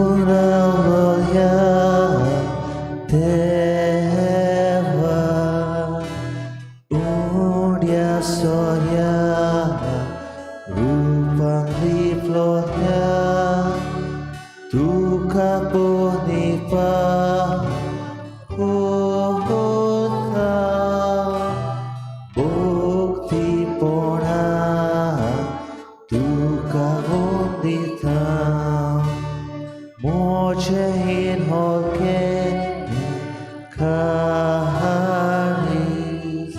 लिपून रावलोल्या देवा, उंड्या सोऱ्या रुपान लिपलोल्या, तुका पनिपा होता, भक्तीपणा तुका वंदिता, म्हजें हलकें काळीज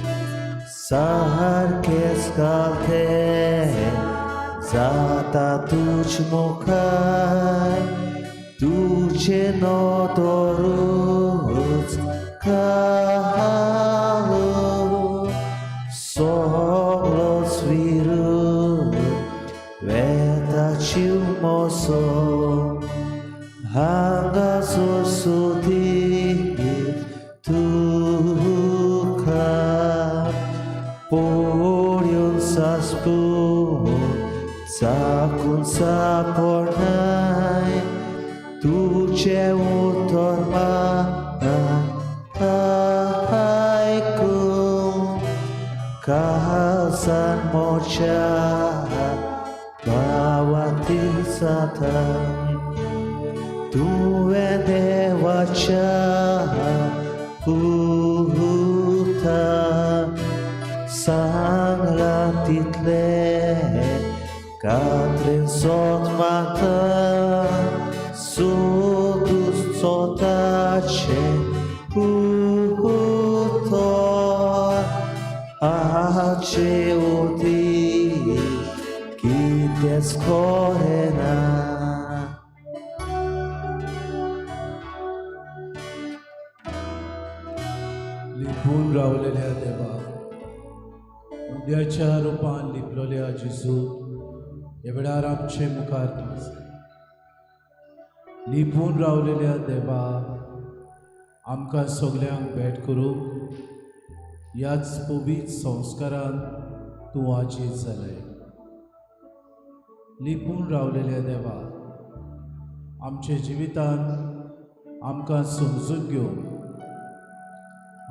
सारकेंच घालतें जाता तुज मुखार, तुजे नदरूच घालून सगळोच विरून वेता जीव म्हजो, हांगासर सोदीत तुका, पळोवन सांसपून चाखून सांपडनाय, तुजें उतर म्हाका आयकून काळजान म्हज्या भावार्ती जाता, तुवें देवाच्या पुता, सांगलां तितलें कात्रेन सोद मागता, सोदूच सोदाचें उतर, हाचे अदीक कितेंच कळना. लिपून रावलेल्या देवा, उंड्याच्या रुपान लिपलोल्या जेजू, ह्या वेळार आमचे मुखार तूं आसा. लिपून रावलेल्या देवा, आमकां सगल्यांक भेट करूंक ह्याच पवित्र संस्कारान तूं आजीत जालें. लिपून रावलेल्या देवा, आमच्या जिवितान आमकां समजून घेवंक,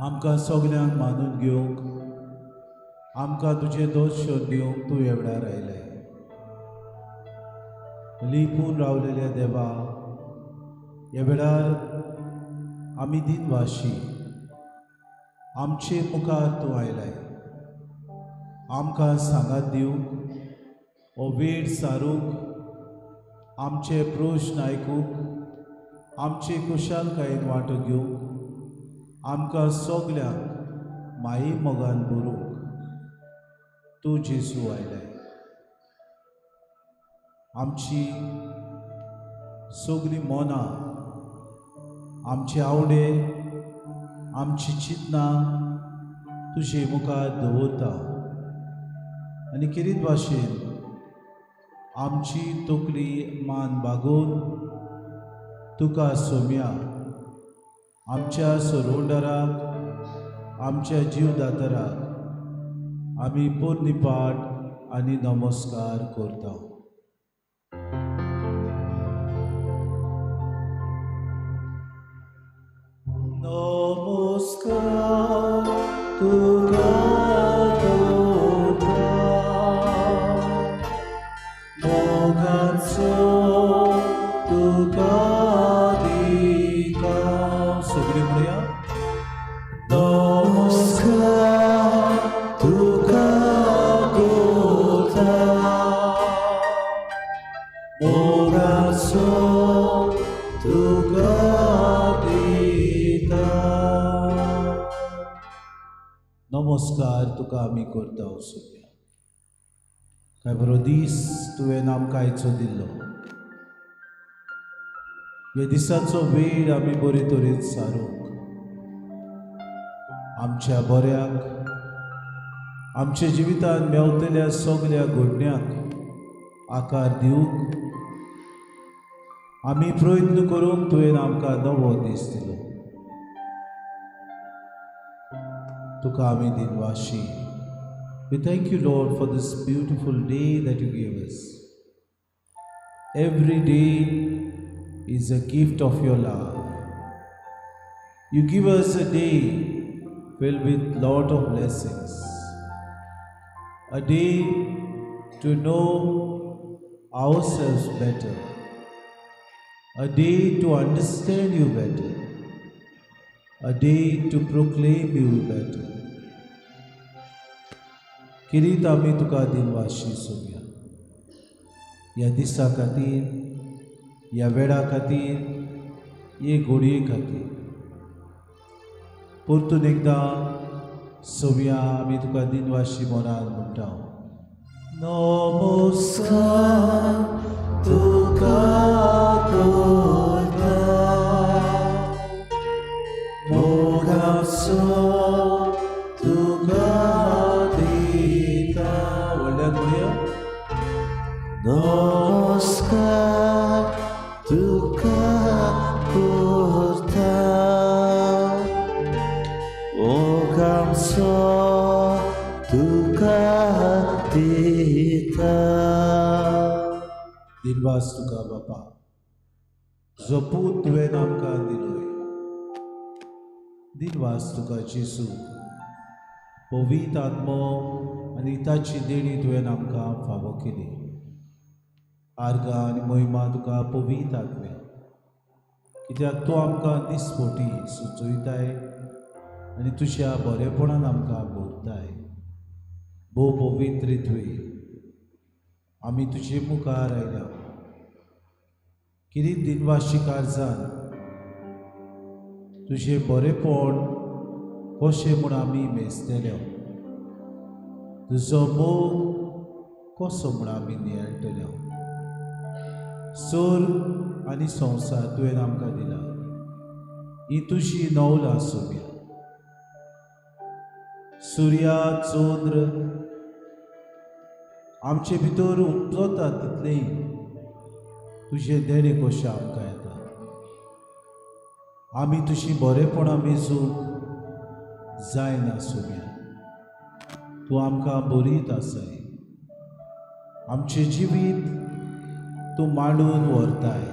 आमकां सगल्यांक मानून घेवंक, आमकां तुजें दर्शन दिवंक तूं ह्या वेळार आयलें. लिपून रावलेल्या देवा, ह्या वेळार आमी दिनवाशी, आमचे मुखार तूं आयलाय आमकां सांगात दिवंक, हो वेळ सारूंक, आमचे प्रश्न आयकूंक, आमचे खुशालकायेन वांटो घेवंक, आमकां सगल्यांक माई मोगान भरूंक तूं जेजू आयलाय. आमची सगळीं मनां, आमचे आवडे, आमची चिंतनां तुजे मुखार दवरता आनी किरीत भाशेन आमची तकली मान बागोवन तुका सोम्या, आमच्या सरवंडराक, आमच्या जीवदातराक आमी पोरणीपाठ आनी नमस्कार करता. नमस्कार तुका करता, मोगाचो तुका दिता. सगळीं म्हणया, नमस्कार तुका करता, मोगाचो तुका दिता. नमस्कार तुका आमी करता सोम्या, काय बरो दीस तुवें आमकां आयचो दिल्लो. ह्या दिसाचो वेळ आमी बरे तरेन सारूंक, आमच्या बऱ्याक, आमच्या जिवितांत मेवतल्या सगल्या घडण्यांक आकार दिवंक आमी प्रयत्न करूंक तुवें आमकां नवो दीस दिलो. तुका आमी दिनवाशी. We thank you, Lord, for this beautiful day that you gave us. Every day is a gift of your love. You give us a day filled with lot of blessings, a day to know ourselves better, a day to understand you better, a day to proclaim you better. किरीत आमी तुका दिनवाशी सोम्या ह्या दिसा खातीर, ह्या वेळा खातीर, हे घोडये खातीर. परतून एकदां सोम्या आमी तुका दिनवाशी मनान म्हणटा. नमस्कार तुका करता, मोगाचो तुका दिता. व्हडल्यान म्हणया. नमस्कार तुका करता, मोगाचो तुका दिता. दिनवास तुका बापा, जो पूत तुवें आमकां दिलोय. दिनवास तुका जेजू, पवित्र आत्मो आनी ताची देणी तुवें आमकां फावो केली. आर्गां आनी मोहिमा तुका पवित्र आत्म्या, कित्याक तूं आमकां दिसपोटी सुचयताय आनी तुज्या बरेपणान आमकां भरताय. भोव पवित्र तुवें आमी तुजे मुखार आयल्या किरीत दिनवाशी कारजान तुजें बरेपण कशें म्हूण आमी मेजतले, तुजो मोग कसो म्हूण आमी नियाळटले. सोर आनी संवसार तुवें आमकां दिला, ही तुजी नवलां सोम्या. सुर्या चंद्र आमचे भितर उपजता तितलें तुजें देणें कशें आमकां येता. आमी तुजी बरेपणां मेजूंक जायना सोम्या, तूं आमकां बरीत आसाय. आमचें जिवीत तूं मांडून व्हरताय,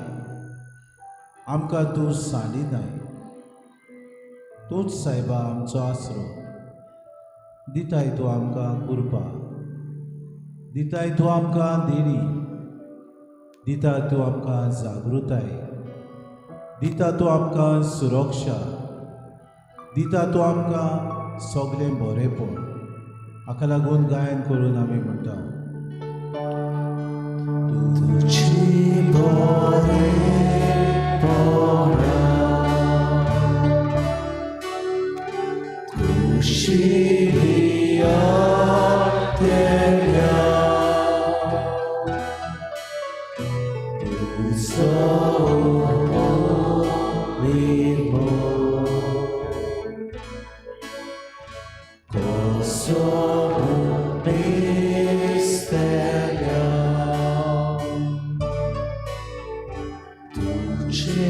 आमकां तूं सांडिनाय. तूंच सायबा आमचो आसरो दिताय, तूं आमकां कृपा दिताय, तूं आमकां देणी दिता, तूं आमकां जागृताय दिता, तूं आमकां सुरक्षा दिता, तूं आमकां सगळें बरेपण. हाका लागून गायन करून आमी म्हणटा, तुजी बरेपणा कुशिल्या तेल्या, तुजो निर्मळ कसो मेजतल्या, तुजे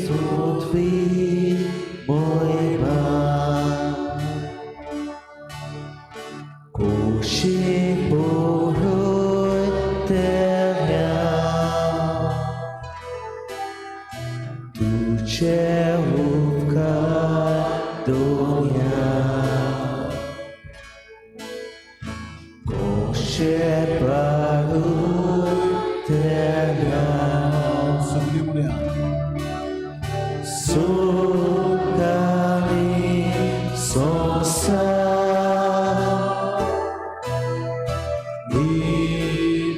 तत्वी मोहिमा कुशी पळयतल्या, तुजे उपकार दोन्या कशे पाळतल्या. सगळीं म्हणया. सुखानी संवसार ही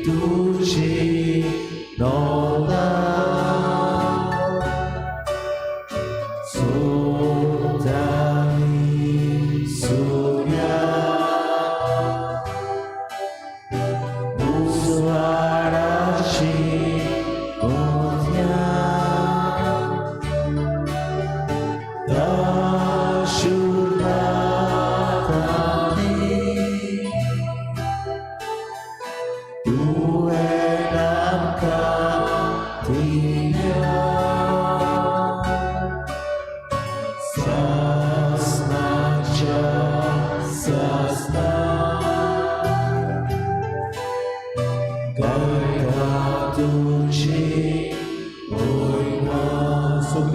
तुजी नवलां, सुखानी सुर्या उजवाडाची मोतयां,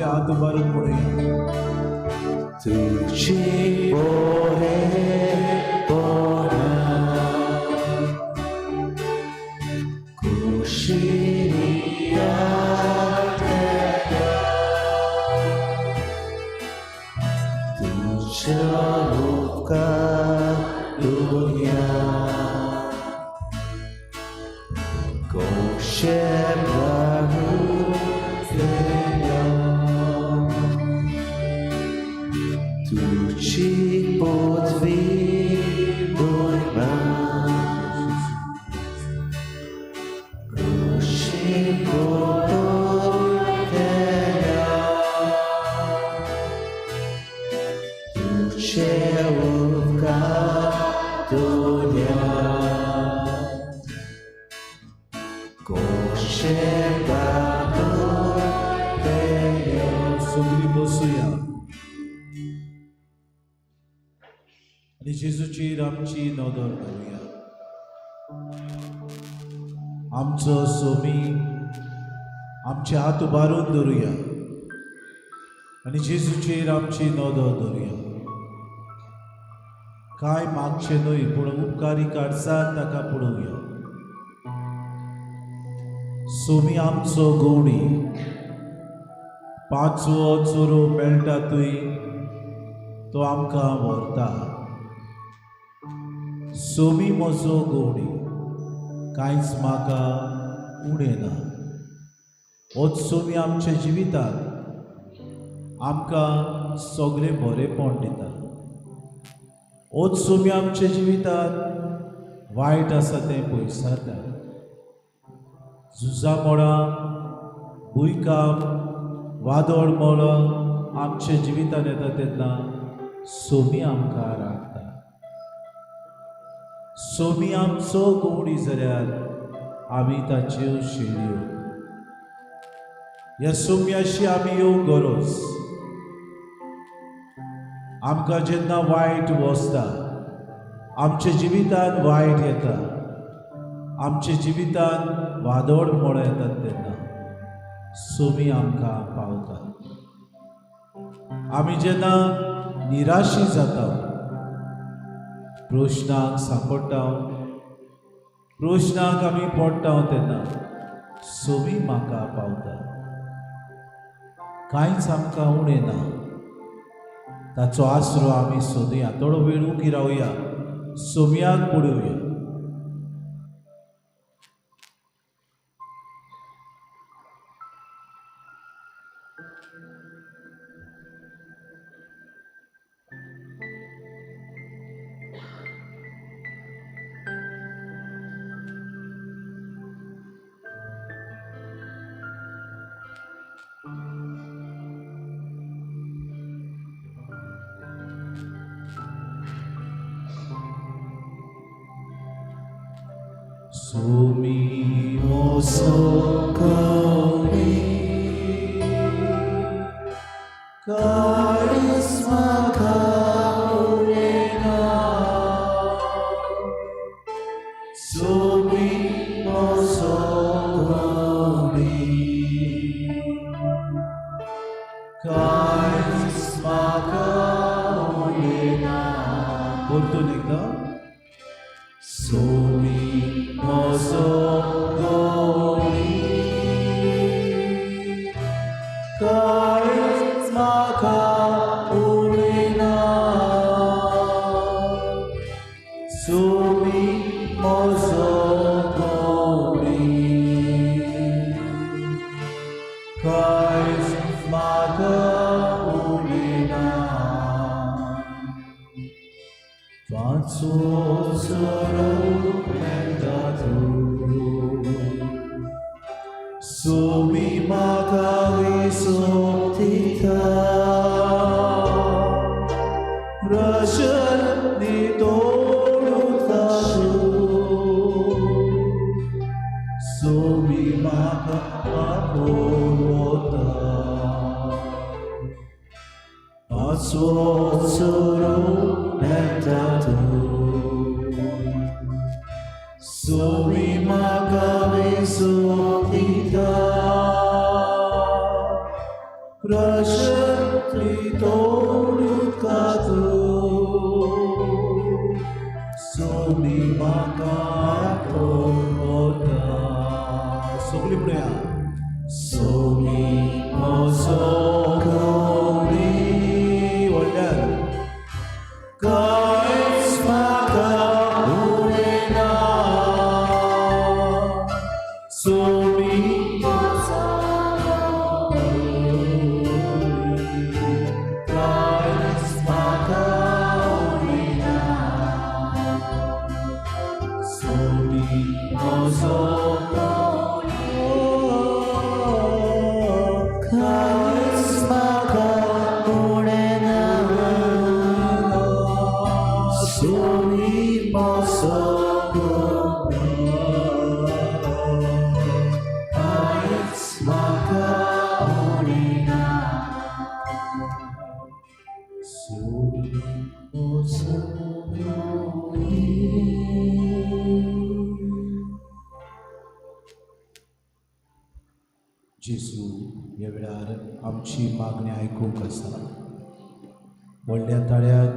हात उबारून म्हणुया. तुजी बरेपणा कुशीन दाखयता, तुज्या उपकार दुनिया कशें भागुया. तुजी पदवी महिमा कुशीन दवरतल्या, तुजे उपकार दुनिया कशें भागुया. सगळीं बसुया आनी जेजूचेर आमची नदर घालुया. आमचो सोमी आमचे हात उबारून धरुया आनी जेजूचेर आमची नदर धरुया. कांय मागचें न्हय, पूण उपकारी काडसान ताका पळोवया. सोमी आमचो गवडी, पांचवो चोरो मेळटा थंय तो आमकां व्हरता. सोमी म्हजो गवडी, कांयच म्हाका उणें ना. होच सोमी आमच्या जिवितांत आमकां सगळें बरेंपण दिता. होच सोमी आमच्या जिवितांत वायट आसा तें पयसाता. झुजा मळां, भुंयकांप, वादळ मळां आमच्या जिवितांत येता तेन्ना सोमी आमकां राखता. सोमी आमचो गवडी जाल्यार आमी ताच्यो शेळयो. ह्या सोम्याशी आमी येवंक गरज. आमकां जेन्ना वायट वसता, आमच्या जिवितांत वायट येता, आमच्या जिवितांत वादळ मळां येतात तेन्ना सोमी आमकां पावता. आमी जेन्ना निराशी जाता, प्रश्नाक सांपडटा, प्रश्नाक आमी पडटा तेन्ना सोमी म्हाका पावता. कांयच आमकां उणें ना. ताचो आसरो आमी सोदुया. थोडो वेळ उगी रावया, सोमयाक पळोवया. Sumi mosokoni karisma kaurena. Sumi mosokoni karisma kaurena. परतून एकदा. Sumi mosokoni karisma kaurena. Sumi mosokoni karisma kaurena. पांचवो चोरो मेळटा तूं, सोमी म्हाका विसोतिता. प्रश्न तोडुता तूं, सोमी म्हाका आपोवता. पांचवो चोरो मेळटा तूं, सोमी म्हाका विसोतिता. प्रशंती तोंड उदकाचो सोमी म्हाका तोंड सगळीं म्हणया सोमी म्हजो गौरी व्हडल्यान कांयच म्हाका उणें ना सोमी कांयच म्हाका उणें ना सोमी म्हजो कांयच म्हाका उणें ना सोमी म्हजो कांयच म्हाका उणें ना सोमी म्हजो जेजू ह्या वेळार आमची मागणी आयकूंक आसा व्हडल्या ताळ्यात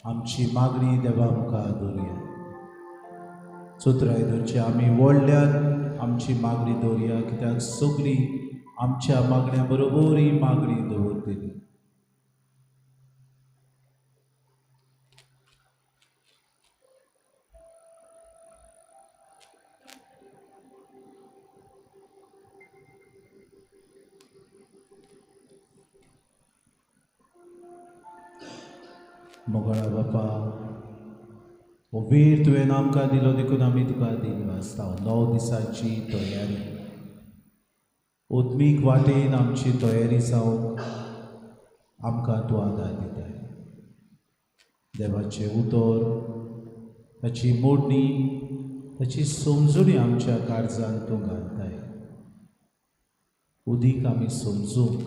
आमची मागणी देवा मुखार दवरुया चतुराय दवरची आमी व्हडल्यान आमची मागणी दवरुया कित्याक सगळीं आमच्या मागण्या बरोबर ही मागणी दवरतली. मोगळा बापा, हो वेळ तुवें आमकां दिलो देखून आमी तुका दिनवासता. 9 दिसांची तयारी आत्मीक वाटेन आमची तयारी जावंक आमकां तूं आदार दिताय. देवाचें उतर, ताची मोडणी, ताची समजणी आमच्या काळजान तूं घालताय. उदीक आमी समजूंक,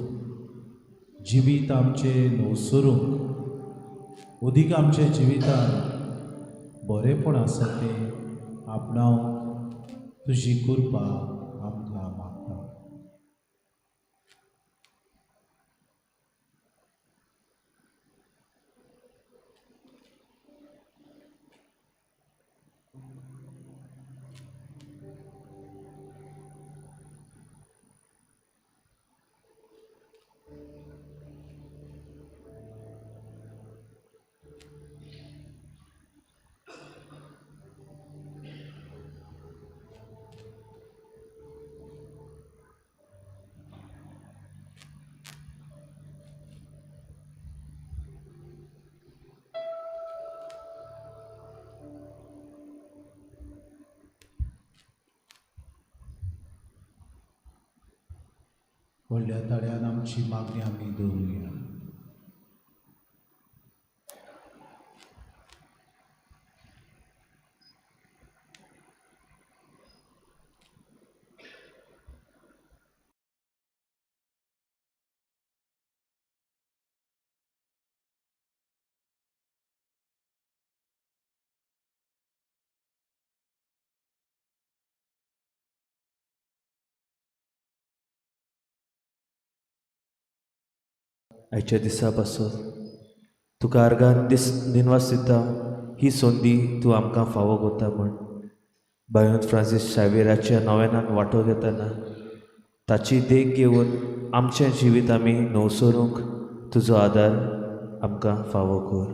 जिवीत आमचें नवसरूंक, उदीक आमच्या जिवितान बरेंपण आसा तें आपणावंक तुजी कृपा आमकां मागता. व्हडल्या ताळ्यान आमची मागणी आमी दवरुया. आयच्या दिसा पासून तुका आर्गान दीस दिनवास दिता ही संदी तूं आमकां फावो करता म्हूण. बायोन फ्रांसीस शावेराच्या नव्यानान वांटो घेतना ताची देख घेवन आमचें जिवीत आमी नवसरूंक तुजो आदार आमकां फावो कर.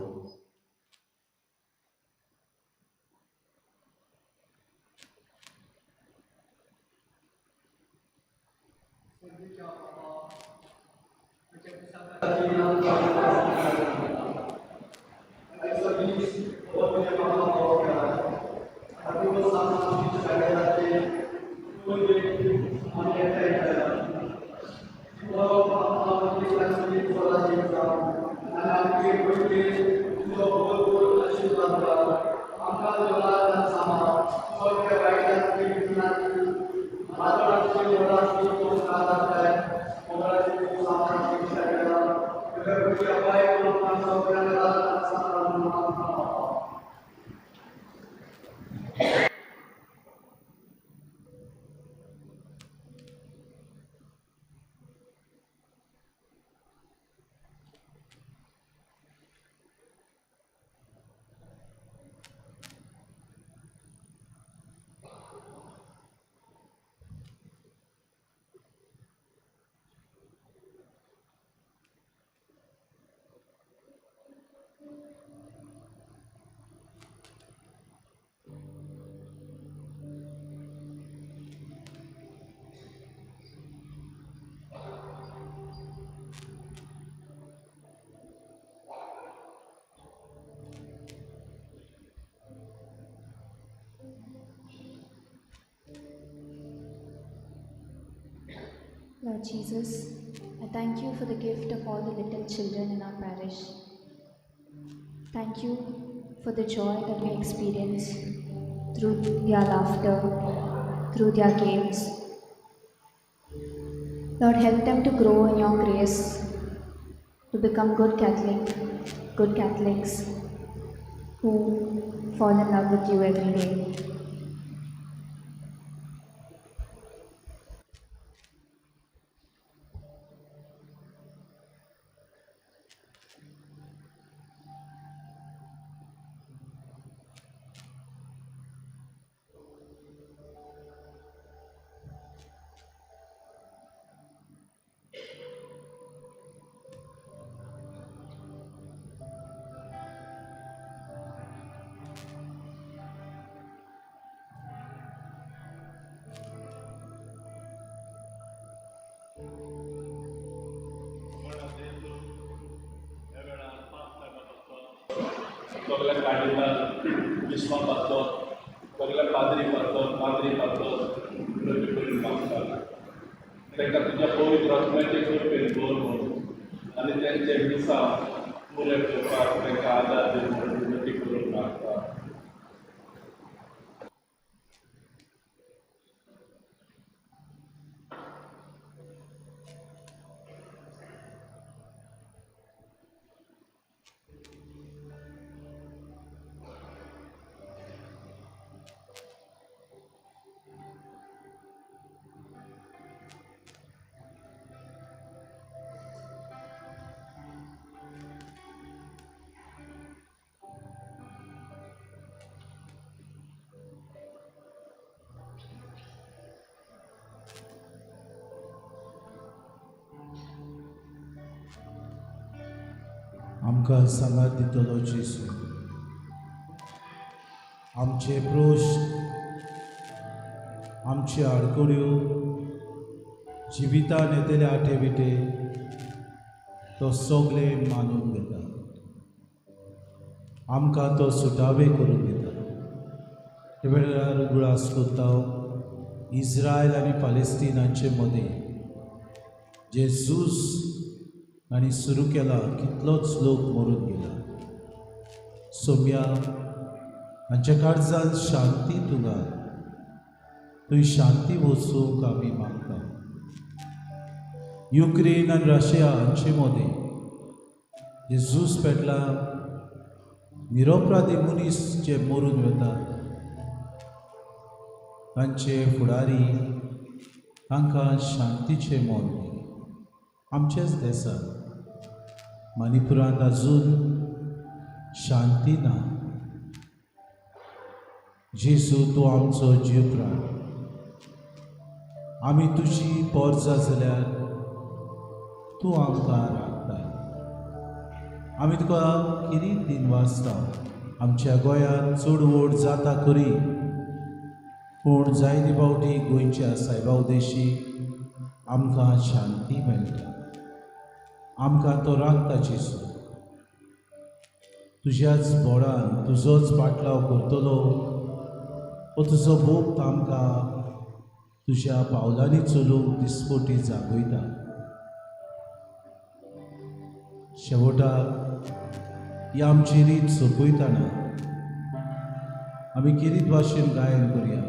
Lord Jesus, I thank you for the gift of all the little children in our parish. Thank you for the joy that we experience through their laughter, through their games. Lord, help them to grow in your grace, to become good Catholics who fall in love with you every day. सगळे cardinal, बिस्पा पातोर, सगळे पाद्री पातोर, माद्री पातोर विनंती करून मागता. तांकां तुज्या पवित्र आत्म्याचे कृपेन भर म्हूण आनी तेंचे मिसां पुरें करपाक तांकां आदार दी म्हूण विनंती करून मागता. आमकां सांगात दितलो जेजू, आमचे प्रश्न, आमच्यो आडखळ्यो, जिवितान येतले आटे विटे तो सगळे मानून घेता. आमकां तो सुटावे करून दिता. ते वेळार उगडास करता इस्रायल आनी पालेस्तीन हांचे मदीं जे झूज आनी सुरू केला, कितलोच लोक मरून गेला. सोम्या हांच्या काळजान शांती तूं घाल, थंय शांती वचूंक आमी मागता. युक्रेन आनी रशिया हांचे मदीं जे झूज पेटला, निरपराधी मनीस जे मरून वतात तांचे फुडारी तांकां शांतीचें मन दी. आमचेच देशांत मणिपुरांत अजून शांती ना. जेजू, तूं आमचो जीव प्राण, आमी तुजी पोरजा जाल्यार तूं आमकां राखताय. आमी तुका किरीत दिनवासता. आमच्या गोंयांत चड व्हड जाता खरी, पूण जायते फावटी गोंयच्या सायबा उदेशी आमकां शांती मेळटा. आमकां तो राखता जेजू. तुज्याच बोडान तुजोच पाटलाव करतलो हो तुजो भोग आमकां तुज्या पावलांनी चलूंक दिसपटी जागयता. शेवटाक ही आमची रीत सोंपयतना आमी किरीत भाशेन गायन करुया.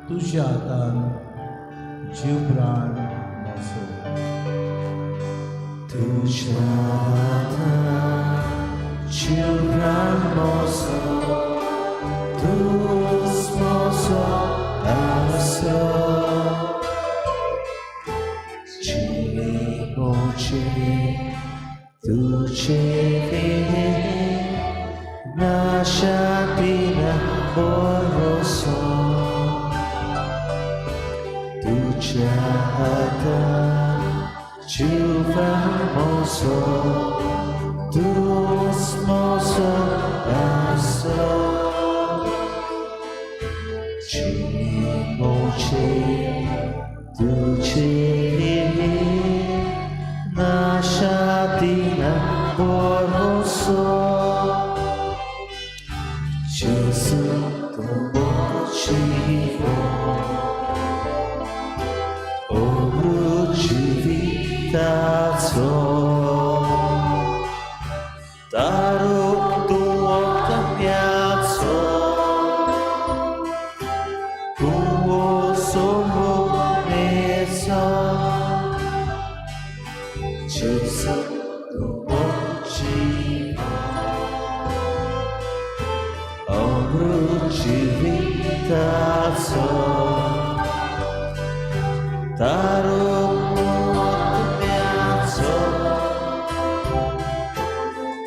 तुज्या हातान जीव प्राण म्हजो. तुज्या हातान जीव प्राण म्हजो, तूंच म्हजो आसरो. जिणे म्हजें तुजें ना शांती ना भरोसो. तुज्या हातान जीव प्राण म्हजो, तूंच म्हजो आसरो. जिणे म्हजें तुजें ना शांती ना भरोसो. जेजू तूं motivo, oh. जिविताचो तारो तूं आत्म्याचो तूं सोमनेचो जेजू तूं जीवा अमृत जिविताचो तारो आत्म्याचो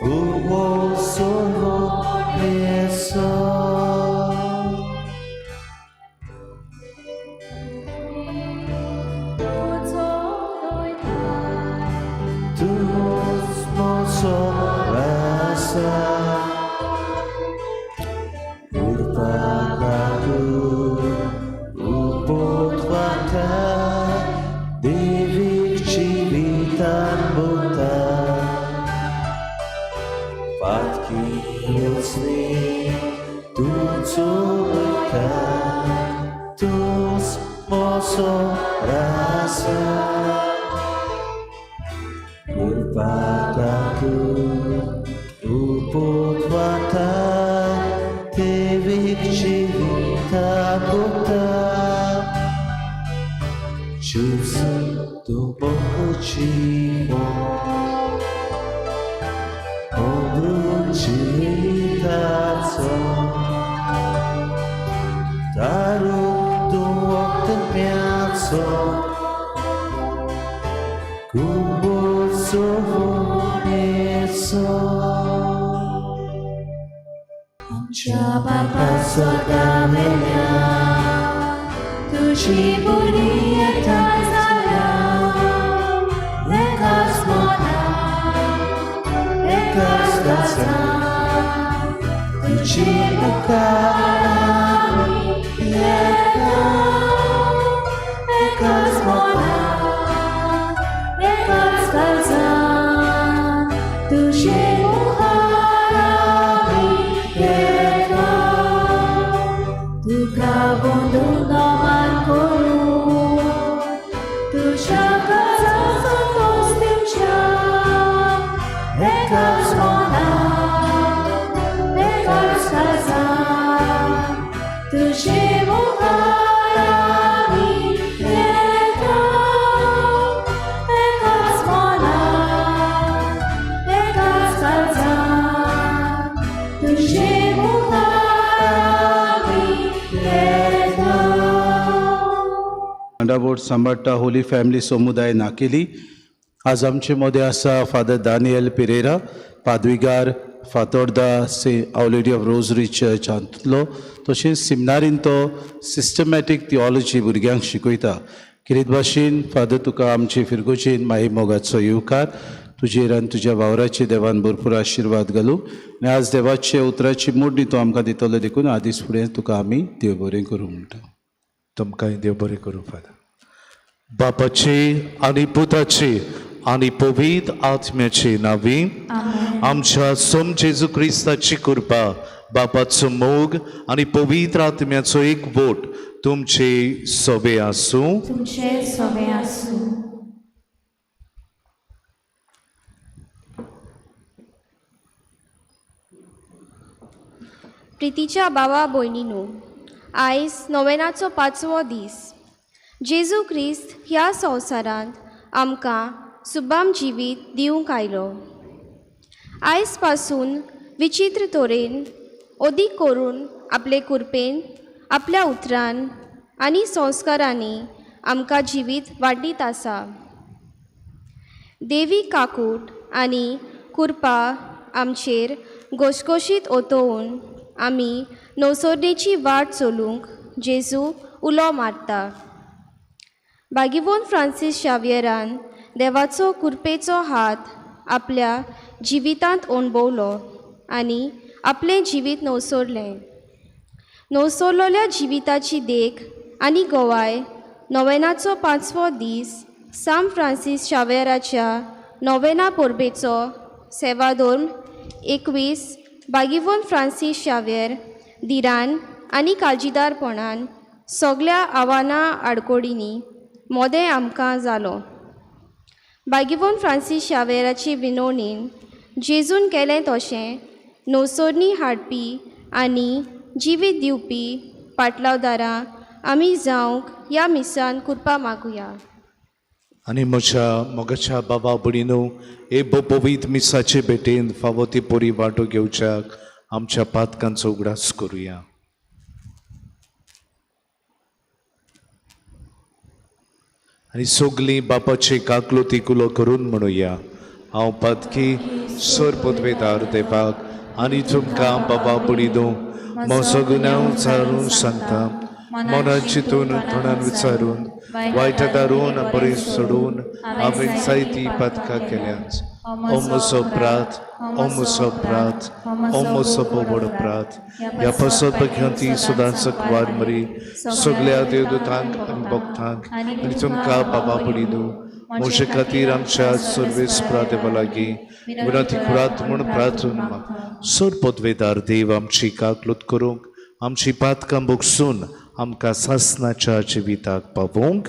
तूं सोमनेचो. Tu mozo rasa Urpakaku upotwata Devik civitan buta Patki usni tu cubita Tus mozo rasa Urpakaku upotwata Devik civita buta Jesu tu motivo Obru civitaco Taru tu otmiaco Kubo sovoneso. आमच्या बापा स्वर्गावेल्या तुजी पुण्यता जाला एकाच मना एकाच काळजान तुजे मुखार आमी येता एकाच मना एकाच काळजान तुजे मुखार आमी येता तुका वंदून नमन करून तुज्या काळजाक संतोष दिवच्या एकाच मनान एकाच काळजान तुजे मुखार आमी येता एकाच मनान एकाच काळजान तुजे मुखार आमी येता. बोट सांबाळटा होली फॅमिली समुदाय नाकेली. आज आमचे मदें आसा फादर दानियल पिरेरा, पादविगार फातोर्दा से our lady of rosary church हातूंतलो, तशेंच सिमनारीन तो सिस्टमॅटीक थियोलॉजी भुरग्यांक शिकयता. किरीत भाशेन फादर, तुका आमचे फिरगोजेन माई मोगाचो येवकार. तुजेर आनी तुज्या वावराचे देवान भरपूर आशिर्वाद घालूं आनी आज देवाचे उतराची मोडणी तूं आमकां दितलो देखून आदीस फुडें तुका आमी देव बरें करूं म्हणटा. तुमकांय देव बरें करूं फादर. बापाचे आनी पुताचे आनी पवित्र आत्म्याचे नांवी. आमच्या सोम जेजू क्रिस्ताची कृपा, बापाचो मोग आनी पवित्र आत्म्याचो एक वोट तुमचे सोबे आसूं. तुमचे सोबे आसूं. प्रितीच्या बाबा भयणीनू, आयज नोवेनाचो पांचवो दीस. जेजू क्रिस्त ह्या संवसारांत आमकां सुबाम जिवीत दिवंक आयलो. आयज पासून विचित्र तरेन अदीक करून आपले कुरपेन, आपल्या उतरान आनी संस्कारांनी आमकां जिवीत वाडीत आसा. देवी काकूट आनी कुरपा आमचेर घोशघोशीत ओतोवन आमी नवसरणेची वाट चलूंक जेजू उलो मारता. बागीवोन फ्रांसीस शावियरान देवाचो कुरपेचो हात आपल्या जिवितांत अणभवलो आनी आपलें जिवीत नवसरलें. नवसरलेल्या जिविताची देख आनी गवाय नोवेनाचो पांचवो दीस सांत फ्रांसीस शावेराच्या नोवेना परबेचो सेवाधर्म 21 बागीवोन फ्रांसीस शावेर धिरान आनी काळजीदारपणान सगल्या आव्हानां आडकोडींनी मोदें आमकां जालो. बागिवोन फ्रांसीस शावेराची विनवणीन जेजून केलें तशें नवसरणी हाडपी आनी जिवीत दिवपी पाटलावदारां आमी जावंक ह्या मिसान कृपा मागुया. आनी म्हज्या मोगाच्या बाबा भयणीनो, हे पवित्र मिसाचे भेटेन फावो ती परी वांटो घेवच्याक आमच्या पातकांचो उगडास करुया. आनी सगलीं बापाची काकलुती कुलो करून म्हणुया, हांव पातकी सर पदवेदार देवाक आनी तुमकां बाबा भयणीनो म्हजो गुन्यांव विचारून सांगता, मनान चिंतून तोंडान विचारून वायट दारून बरें सोडून हांवें जायतीं पातकां केल्यांत. ओ म्हजो अपराध, ओ म्हजो अपराध, ओ म्हजो व्हड अपराध. ह्या पासत भग्यांती सदांच कुवार मरी सगल्या देवदूतांक आनी भक्तांक आनी तुमकां बाबा भयणीनो म्हजे खातीर आमच्या सर्वेस्परा देवा लागीं विनंती करात म्हूण प्रार्थना माग. सर पदवेदार देव आमची काकलूत करूंक, आमची पातकां भोगसून आमकां सासनाच्या जिविताक पावोवंक.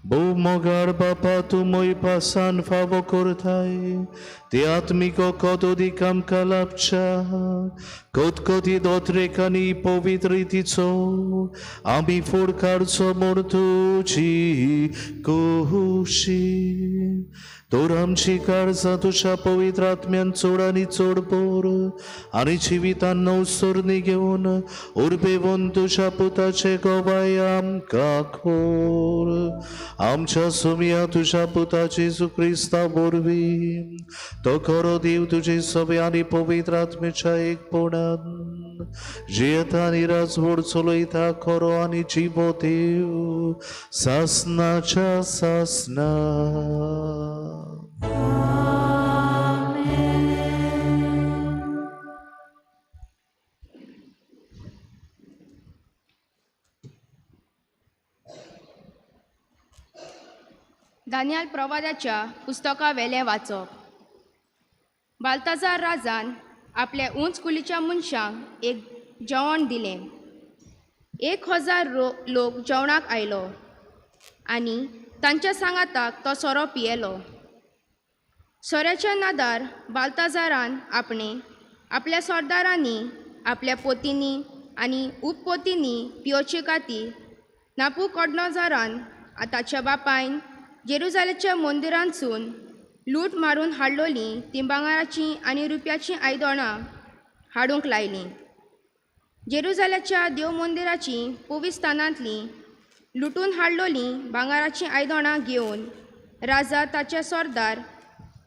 भोव मोगाळ बापा, तूं म्हय पासान फावो करताय ते आत्मीक कदोदीक आमकां लाभच्या कतकती दोतरेकांनी पवित्र रितीचो आमी फुड काडचो म्हूण तुजी खोशी. तर आमची काळजां तुज्या पवित्र आत्म्यान चड आनी चड बोर आनी जिवितान नवसरणी घेवन उर्बेवन तुज्या पुताचे गवाय आमकां खोर. आमच्या सुमया तुज्या पुता जेजू क्रिस्ता वरवीं तो खरो देव तुजे सवे आनी पवित्र आत्म्याच्या एकपणान जियेता आनी राजवड चलयता खरो आनी जिवो देव सासनाच्या सासना. दानियाल प्रवादाच्या पुस्तका वेलें वाचप. बाल्ताजार राजान आपल्या उंच कुलीच्या मनशांक एक जेवण दिलें. 1000 लोक जेवणाक आयलो आनी तांच्या सांगाताक तो सोरो पियेलो. सोऱ्याच्या नादार बाल्ताजारान आपणे आपल्या सरदारांनी आपल्या पोतींनी आनी उपपोतींनी पियोचे खातीर नापुकडनोझरान ताच्या बापायन जेरुजालेच्या मंदिरांतसून लूट मारून हाडलोलीं तीं भांगराचीं आनी रुप्याचीं आयदनां हाडूंक लायलीं. जेरुजाल्याच्या देव मंदिराचीं पवित्र स्थानांतलीं लुटून हाडलोलीं भांगराचीं आयदनां घेवन राजा ताचे सरदार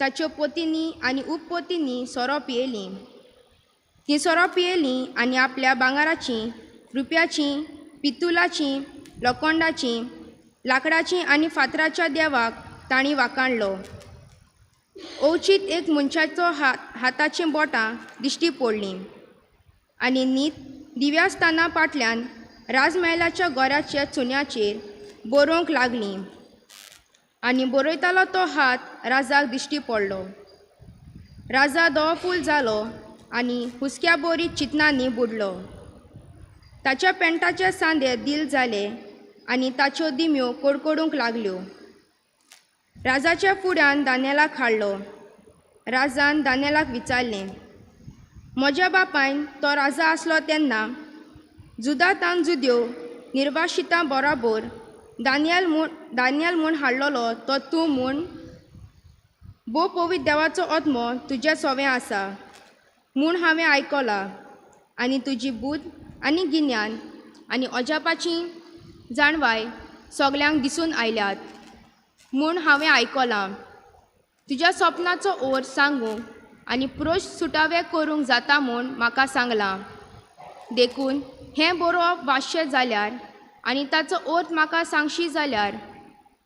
ताच्यो पोतींनी आनी उपपोतींनी सोरो पियेलीं. तीं सोरो पियेलीं आनी आपल्या भांगराचीं रुप्याचीं पितुलाचीं लोखंडाचीं लांकडाचीं आनी फातराच्या देवाक तांणी वाकाणलो. अवचीत एक मनशाचो हाताचीं बोटां दिश्टी पडलीं आनी नीत दिव्यास्थाना फाटल्यान राजमहलाच्या गोऱ्याच्या चुन्याचेर बरोवंक लागलीं आनी बरयतालो तो हात राजाक दिश्टी पडलो. राजा दोफूल जालो आनी हुसक्या बोरी चिंतनांनी बुडलो. ताच्या पेंटाचे सांदे दिल जाले आनी ताच्यो दिम्यो कडकडूंक लागल्यो. राजाच्या फुड्यान दान्येलाक हाडलो. राजान दान्येलाक विचारलें, म्हज्या बापायन तो राजा आसलो तेन्ना जुदातान जुद्यो निर्वाशितां बराबर दान्येल म्हूण हाडलेलो तो तूं म्हूण भोव पवित्र देवाचो आत्मो तुज्या सोवें आसा म्हूण हांवें आयकलां. आनी तुजी बुद्द आनी गिन्यान आनी अजापाची जाणवाय सगल्यांक दिसून आयल्यात म्हूण हांवें आयकलां. तुज्या सपनाचो ओर सांगूंक आनी प्रोश सुटावे करूंक जाता म्हूण म्हाका सांगलां. देखून हें बरोवप वाचशें जाल्यार आनी ताचो अर्थ म्हाका सांगशी जाल्यार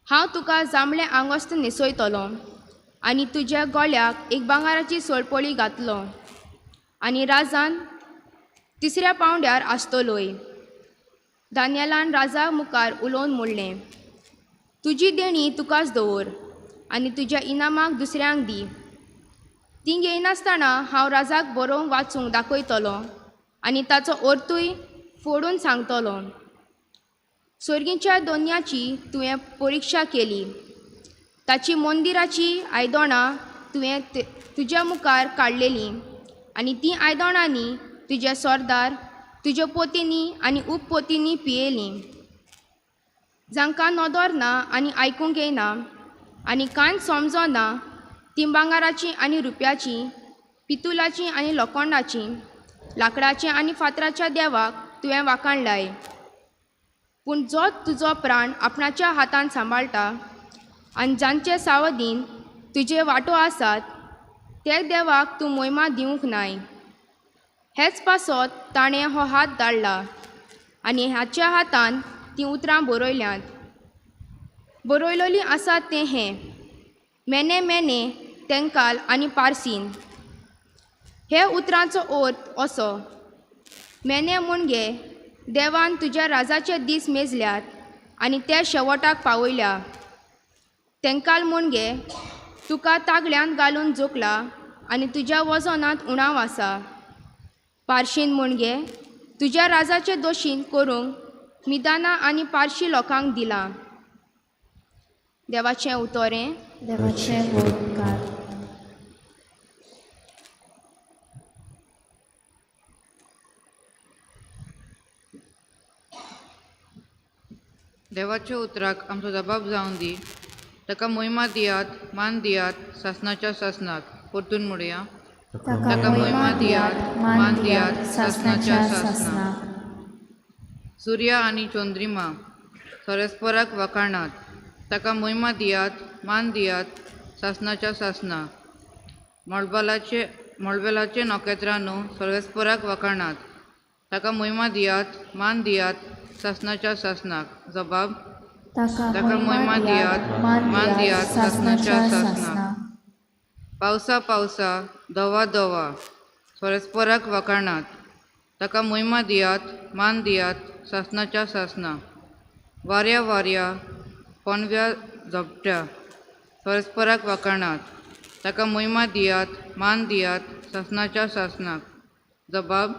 हांव तुका जांबळें आंगोस्त न्हेसयतलो आनी तुज्या गळ्याक एक भांगराची सोळपोळी घातलो आनी राजान तिसऱ्या पावंड्यार आसतलोय. दानियलान राजा मुखार उलोवन म्हणलें, तुजी देणी तुकाच दवर आनी तुज्या इनामाक दुसऱ्यांक दी. तीं घेयनासतना हांव राजाक बरोवंक वाचूंक दाखयतलो आनी ताचो अर्थूय फोडून सांगतलो. सोर्गीच्या दोनयाची तुवें परिक्षा केली, ताची मंदिराची आयदनां तुवें तुज्या मुखार काडलेलीं आनी तीं आयदनांनी तुजे सरदार तुज्या पोतींनी आनी उपपोतींनी पियेलीं. जांकां नदर ना आनी आयकूंक येना आनी कांयच समजना तीं भांगराचीं आनी रुप्याचीं, पितुलाचीं आनी लोखंडाचीं, लांकडाचीं आनी फातराच्या देवाक तुवें वाखाणलाय. पूण जो तुजो प्राण आपणाच्या हातान सांबाळटा आनी जांचे सावधीन तुजे वांटो आसात ते देवाक तूं मोहिमा दिवंक नाय. हेच पासत ताणें हो हात धाडला आनी हाच्या हातान तीं उतरां बरयल्यांत. बरयलेलीं आसात तें हें, मेने मेने तेंकाल आनी पारसीन. हे उतरांचो अर्थ असो, मेने म्हणजे देवान तुज्या राजाचे दीस मेजल्यात आनी ते शेवटाक पावयल्या. तेंकाल म्हणजे तुका तागड्यांत घालून जोखला आनी तुज्या वजनांत उणाव आसा. पारशीन म्हणजे तुज्या राजाचे दोशीन करूंक मिदाना आनी पारशी लोकांक दिलां. देवाचें उतोरें. देवाचें उपकार. देवाच्या उतराक आमचो जबाब जावन दी. ताका मोहिमा दियात, मान दियात सासनाच्या सासनाक. परतून म्हणुया, ताका मोहिमा दियात, मान दियात सासनाच्या सासनाक. सूर्य आनी चंद्रिमा परस्पराक वाखाणात. ताका मोहिमा दियात, मान दियात सासनाच्या सासनाक. मळबेलाचे नखेत्रांनो परस्पराक वाखाणात. ताका मोहिमा दियात, मान दियात सासनाच्या सासनाक. जबाब, ताका मोहिमा दियात, मान दियात सासनाच्या सासनाक. पावसा पावसा धवा धवा परस्पराक वाखाणात. ताका मोहिमा दियात, मान दियात सासनाच्या सासनाक. वाऱ्या वाऱ्या पोनव्या झपट्या परस्पराक वाखाणात. ताका मोहिमा दियात, मान दियात सासनाच्या सासनाक. जबाब,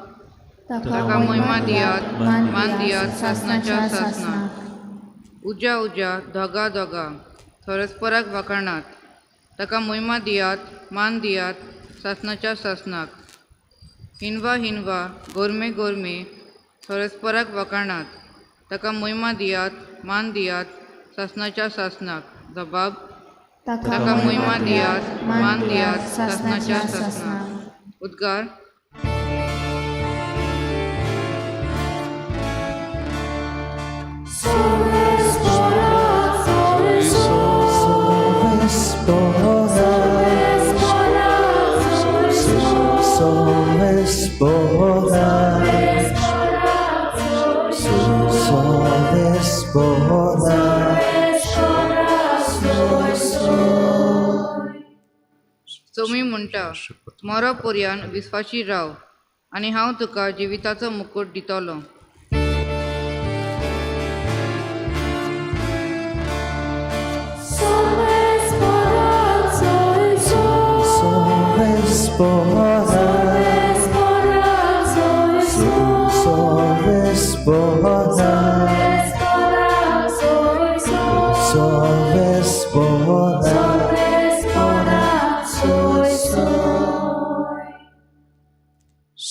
ताका मोहिमा दियात, मान दियात सासनाच्या सासनाक. उज्या उज्या धगा धगा परस्पराक वाखाणात. ताका मोहिमा दियात, मान दियात सासनाच्या सासनाक. हिनवा हिनवा गोरमे गोरमे परस्पराक वाखाणात. ताका मोहिमा दियात, मान दियात सासनाच्या सासनाक. जबाब, ताका मोहिमा दियात, मान दियात सासनाच्या सासनाक. उद्गार. सोमी म्हणटा, मरो पर्यान विस्वाशी राव आनी हांव तुका जिविताचो मुकूट दितलो.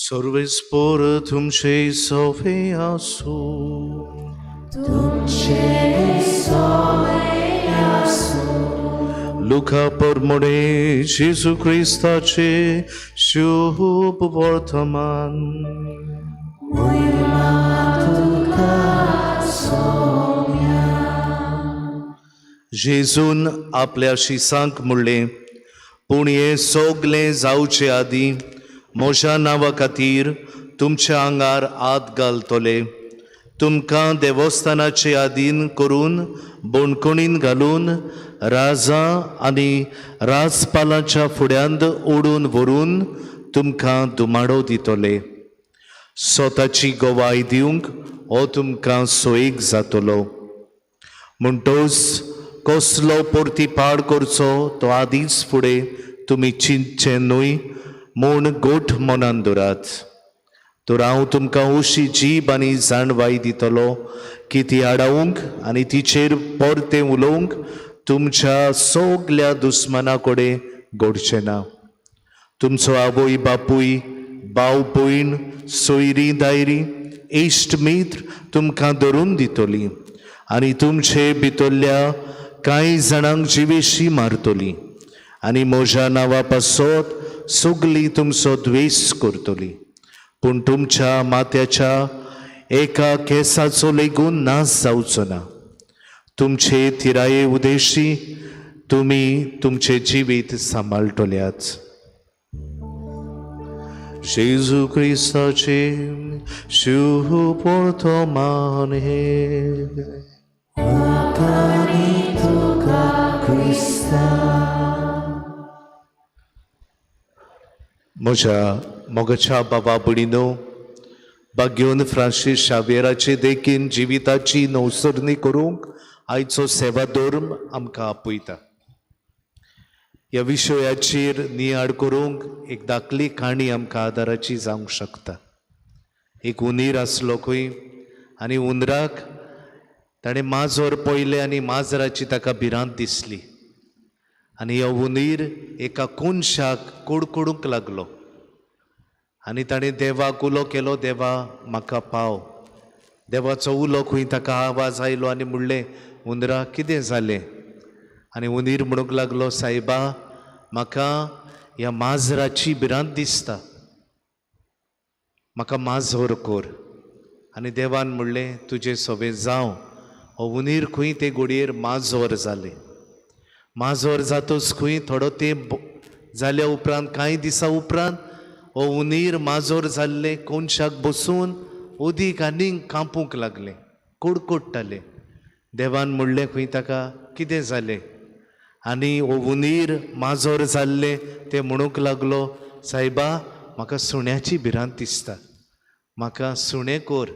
सर्वेस्पर तुमचे सवे आसो. तुमचे सवे आसो. लुका परमणे जेजू क्रिस्ताचे शुभ वर्तमान. जेजून आपल्या शिसांक म्हणलें, पूण हें सगलें जावचे आदीं म्हज्या नांवा खातीर तुमच्या आंगार हात घालतले, तुमकां देवस्थानाचे आदीन करून बणकणीन घालून राजा आनी राजपालाच्या फुड्यांत ओडून व्हरून तुमकां दुमाडो दितले. स्वताची गवाय दिवंक हो तुमकां सोयीक जातलो. म्हणटच कसलो परतीपाड करचो तो आदींच फुडें तुमी चिंतचें न्हय म्हूण गोठ मनान दवरात. तर हांव तुमकां अशी जीब आनी जाणवाय दितलो की ती आडावंक आनी तिचेर परतें उलोवंक तुमच्या सगल्या दुस्माना कडेन घडचें ना. तुमचो आवय बापूय, भाव भयण, सोयरीं दायरीं, इश्ट मित्र तुमकां धरून दितली आनी तुमचे भितरल्या कांय जाणांक जिवेशी मारतली आनी म्हज्या नांवा पासत सगळीं तुमचो द्वेश करतली. पूण तुमच्या माथ्याच्या एका केंसाचो लेगून नाश जावचो ना. तुमचे थिराये उदेशी तुमी तुमचें जिवीत सांबाळटल्यात. जेजू क्रिस्ताचे शुभ वर्तमान हें. म्हज्या मोगाच्या बाबा भयणीनो, बाग्योन फ्रांसीस शाव्येराचे देखीन जिविताची नवसरणी करूंक आयचो सेवा धर्म आमकां आपयता. ह्या विशयाचेर नियाळ करूंक एक धाकली काणी आमकां आदाराची जावंक शकता. एक उंदीर आसलो खंय आनी उंदराक ताणें माजर पळयलें आनी माजराची ताका भिरांत दिसली आनी हो उंदीर एका कोनशाक कुडकुडूंक लागलो आनी ताणें देवाक उलो केलो, देवा म्हाका पाव. देवाचो उलो खंय ताका आवाज आयलो आनी म्हणलें, उंदरा कितें जालें? आनी उंदीर म्हणूंक लागलो, सायबा म्हाका ह्या माजराची भिरांत दिसता, म्हाका माजर कर. आनी देवान म्हणलें, तुजें सवें जावं. हो उंदीर खंय ते घडयेर माजर जालें. माजर जातच खंय थोडो तेंप जाल्या उपरांत कांय दिसां उपरांत हो उंदीर माजर जाल्लें कोनशाक बसून उदीक आनीक कांपूंक लागलें, कुडकुडटालें. देवान म्हणलें खंय ताका, कितें जालें? आनी हो उंदीर माजर जाल्लें तें म्हणूंक लागलो, सायबा म्हाका सुण्याची भिरांत दिसता, म्हाका सुणें कर,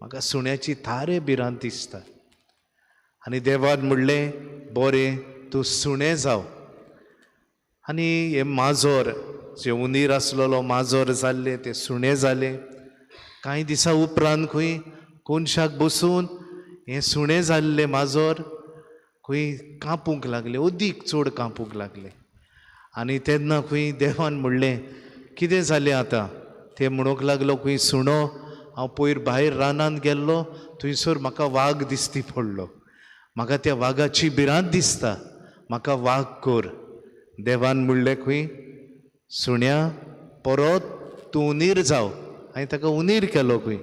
म्हाका सुण्याची थारे भिरांत दिसता. आनी देवान म्हणलें, बरें तूं सुणें जाव. आनी हें माजर जे उंदीर आसलेलो माजर जाल्लें तें सुणें जालें. कांय दिसां उपरांत खंय कोनशाक बसून हें सुणें जाल्लें माजर खंय कांपूंक लागलें, अदीक चड कांपूंक लागलें. आनी तेन्ना खंय देवान म्हणलें, कितें जालें आतां? तें म्हणूंक लागलो खंय, सुणो हांव पयर भायर रानांत गेल्लो थंयसर म्हाका वाग दिसती पडलो, म्हाका त्या वागाची भिरांत दिसता, म्हाका वाग कर. देवान म्हणलें खंय, सुण्या परत तूं उंदीर जाव. हांवें ताका उंदीर केलो खंय.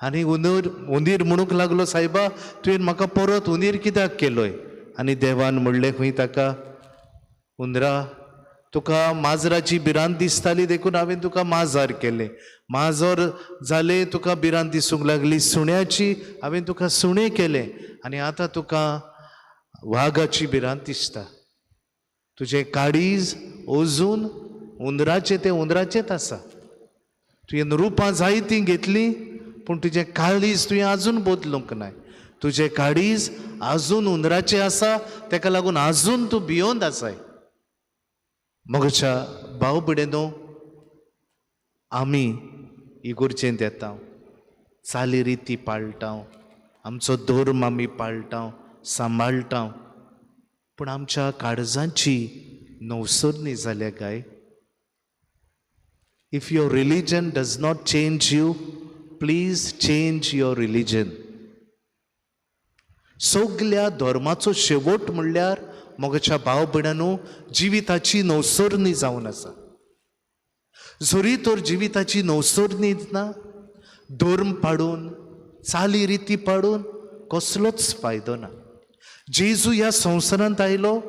आनी उंदीर म्हणूंक लागलो, सायबा तुवें म्हाका परत उंदीर कित्याक केलोय? आनी देवान म्हणलें खंय ताका, उंदरा तुका माजराची भिरांत दिसताली देखून हांवें तुका माजर केलें, माजर जालें तुका भिरांत दिसूंक लागली सुण्याची, हांवें तुका सुणें केलें आनी आतां तुका वागाची भिरांत दिसता. तुजें काळीज अजून उंदराचें तें उंदराचेंच आसा. तुवें रुपां जायतीं घेतलीं पूण तुजें काळीज तुवें आजून बदलूंक नाय. तुजें काळीज आजून उंदराचें आसा, तेका लागून आजून तूं भियोंत आसाय. म्हज्या भाव भयणीनो, आमी इगोर्जेंत येता, चाली रिती पाळटा, आमचो धर्म आमी पाळटा, सांबाळटा, पूण आमच्या काळजांची नवसरणी जाल्या काय? If your religion does not change you, please change your religion. सगल्या धर्माचो शेवट म्हणल्यार मोगाच्या भाव भयणांनो जिविताची नवसरणी जावन आसा. जरी तर जिविताची नवसरणी ना, धर्म पाडून चाली रिती पाडून कसलोच फायदो ना. जेजू ह्या संवसारांत आयलो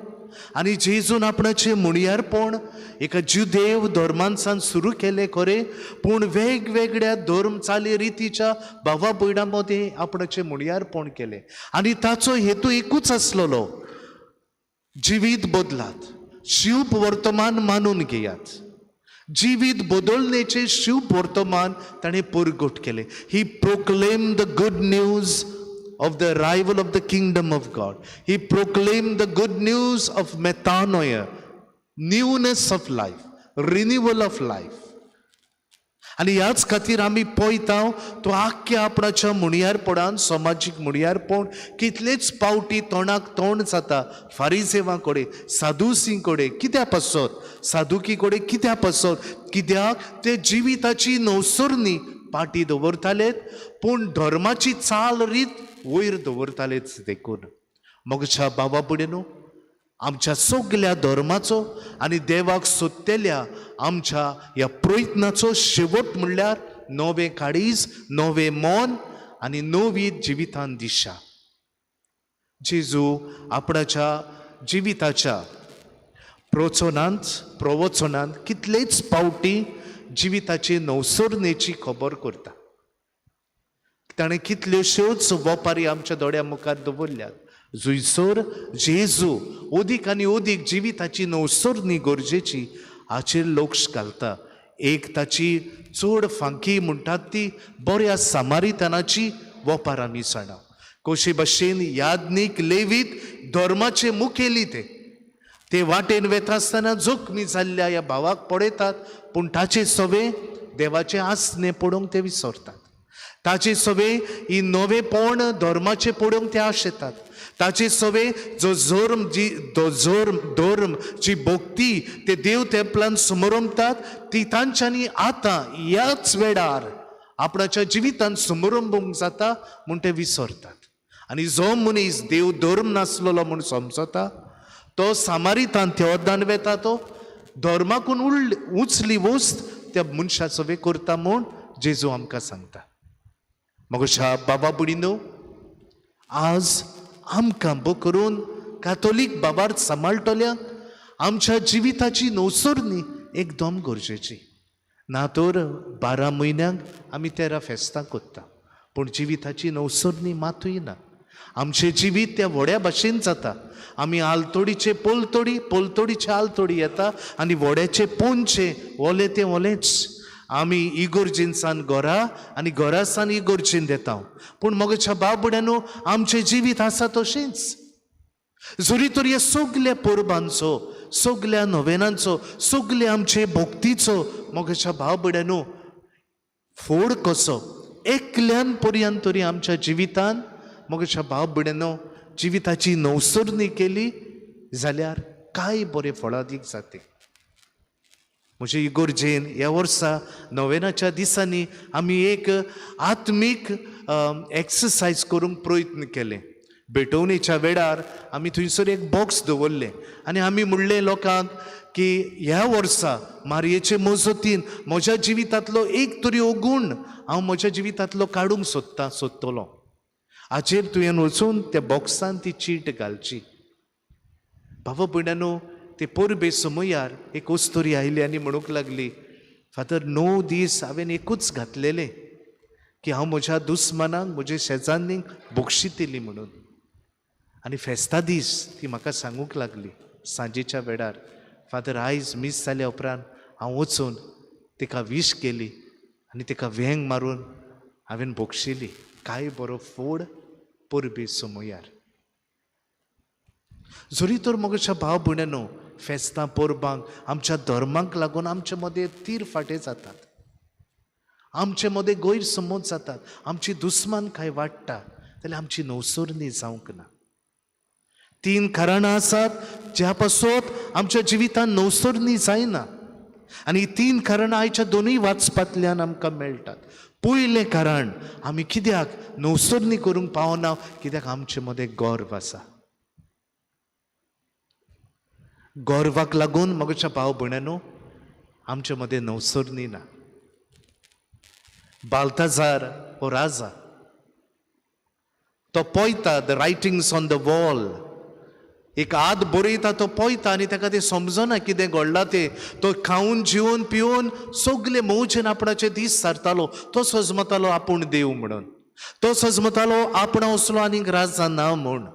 आनी जेजून आपणाचें मुणयारपण एका जुदेव धर्मांसान सुरू केलें खरें, पूण वेगवेगळ्या धर्म चाली रितीच्या भावा भयणां मदें आपणाचें मुणयारपण केलें. आनी ताचो हेतू एकूच आसलेलो, जिवीत बदलात, शुभ वर्तमान मानून घेयात. जिवीत बदलण्याचें शुभ वर्तमान ताणें परगट केलें. He proclaim the good news of the arrival of the kingdom of God. He proclaimed the good news of metanoia, newness of life, renewal of life. आनी ह्याच खातीर आमी पळयता तो आख्ख्या आपणाच्या मुणयारपणान, समाजीक मुणयारपण कितलेच पावटी तोंडाक तोंड जाता फारिजेवां कडेन, सादुसी कडेन. कित्या पासत? सादुकी कडेन कित्या पासत? कित्याक ते जिविताची नवसरणी पाटी दवरतालेत, पूण धर्माची चाल रीत वयर दवरतालेच. देखून मोगच्या बाबा फुडें न्हू आमच्या सगल्या धर्माचो आनी देवाक सोदतल्या आमच्या ह्या प्रयत्नाचो शेवट म्हणल्यार नवें काळीज, नवें मन आनी नवी जिवितान दिशा. जेजू आपणाच्या जिविताच्या प्रवचनांत कितलेच पावटी जिविताची नवसरणेची खबर करता. ताणें कितल्योश्योच वपारी आमच्या दोळ्या मुखार दवरल्यात, जंयसर जेजू अदीक आनी अदीक जिविताची नवसरणी गरजेची हाचेर लक्ष घालता. एक ताची चड फांकी म्हणटात ती बऱ्या सामारितानाची वपार आमी जाणा. कशे भशेन याज्ञीक लेवीत धर्माचे मुखेली ते ते वाटेन वेता आसतना जखमी जाल्ल्या ह्या भावाक पळयतात, पूण ताचे सवे देवाचें आसणें पळोवंक ते विसरतात. ताचे सवे ही नवेपण धर्माचें पळोवंक ते आशेतात. ताचे सवे जो धर्म जी धर्म धर्म जी भक्ती ते देव तेंपलान समरंबतात ती तांच्यांनी आतां ह्याच वेळार आपणाच्या जिवितान समरंबूंक जाता म्हूण ते विसरतात. आनी जो मनीस देव धर्म नासलेलो म्हूण समजता तो सामारितान त्या अर्दान वेता, तो धर्माकून उंचली वस्त त्या मनशा सवे करता म्हूण जेजू आमकां सांगता. मगोशा बाबा बुडीनो, आज आमकां बो करून कातोलीक बाबार सांबाळटल्यांक आमच्या जिविताची नवसरणी एकदम गरजेची. ना तर 12 म्हयन्यांक आमी 13 फेस्तां करता, पूण जिविताची नवसरणी मातूय ना. आमचें जिवीत त्या व्हड्या भाशेन जाता. आमी आलतोडीचे पोलतोडी, पोलतोडीचे आलतोडी येता आनी व्हड्याचे पोंचे ओले तें ओलेच. आमी इगोर्जीनसान घरा आनी घरासान इगोर्जीन येता, पूण मगच्या बाबुड्यानू आमचें जिवीत आसा तशेंच. जरी तर ह्या सगल्या परबांचो, सगल्या नोवेनांचो, सगल्या आमचे भक्तीचो मगच्या भाव-भयणांनो फोड कसो एकल्यान पर्यंत तरी आमच्या जिवितान मगच्या भाव-भयणांनो जिविताची नवसरणी केली जाल्यार काय बरें फळादीक जाते. म्हजे इगोर्जेन ह्या वर्सा नोवेनाच्या दिसांनी आमी एक आत्मीक एक्सरसायज करूंक प्रयत्न केले. भेटवणेच्या वेळार आमी थंयसर एक बॉक्स दवरलें आनी आमी म्हणलें लोकांक की ह्या वर्सा मारयेचे मजतीन म्हज्या जिवितांतलो एक तरी अगूण हांव म्हज्या जिवितांतलो काडूंक सोदतलो. हाचेर तुवें वचून त्या बॉक्सान ती चीट घालची. भाव भयणांनो, ते परबे समयार एक अस्तुरी आयली आनी म्हणूंक लागली, फादर 9 दीस हांवें एकूच घातलेलें की हांव म्हज्या दुस्मानाक, म्हज्या शेजान्नीक बक्षितली म्हणून. आनी फेस्ता दीस ती म्हाका सांगूंक लागली सांजेच्या वेळार, फादर आयज मीस जाल्या उपरांत हांव वचून तिका वीश केली आनी तिका वेंग मारून हांवें बक्षिली. काय बरो फोड परबे समयार. जरी तर म्हज्या भाव भयणांनो फेस्तां परबांक आमच्या धर्माक लागून आमचे मदें तीर फाटे जातात, आमचे मदें गैरसमज जातात, आमची दुस्मान काय वाडटा, जाल्यार आमची नवसरणी जावंक ना. 3 कारणां आसात ज्या पासत आमच्या जिवितान नवसरणी जायना आनी 3 कारणां आयच्या दोनूय वाचपांतल्यान आमकां मेळटात. पयलें कारण, आमी कित्याक नवसरणी करूंक पावना, कित्याक आमचे मदें गर्व आसा. गर्वाक लागून म्हज्या भाव भयणांनो आमचे मदें नवसरणी ना. बाल्ताजार हो राजा, तो पळयता the writings on the wall, एक हात बरयता, तो पळयता आनी ताका तें समजना कितें घडलां तें. तो खावन जेवन पिवन सगले मौजेन आपणाचे दीस सारतालो. तो सजमतालो आपूण देव म्हणून, तो सजमतालो आपूण असलो आनीक राजा ना म्हूण,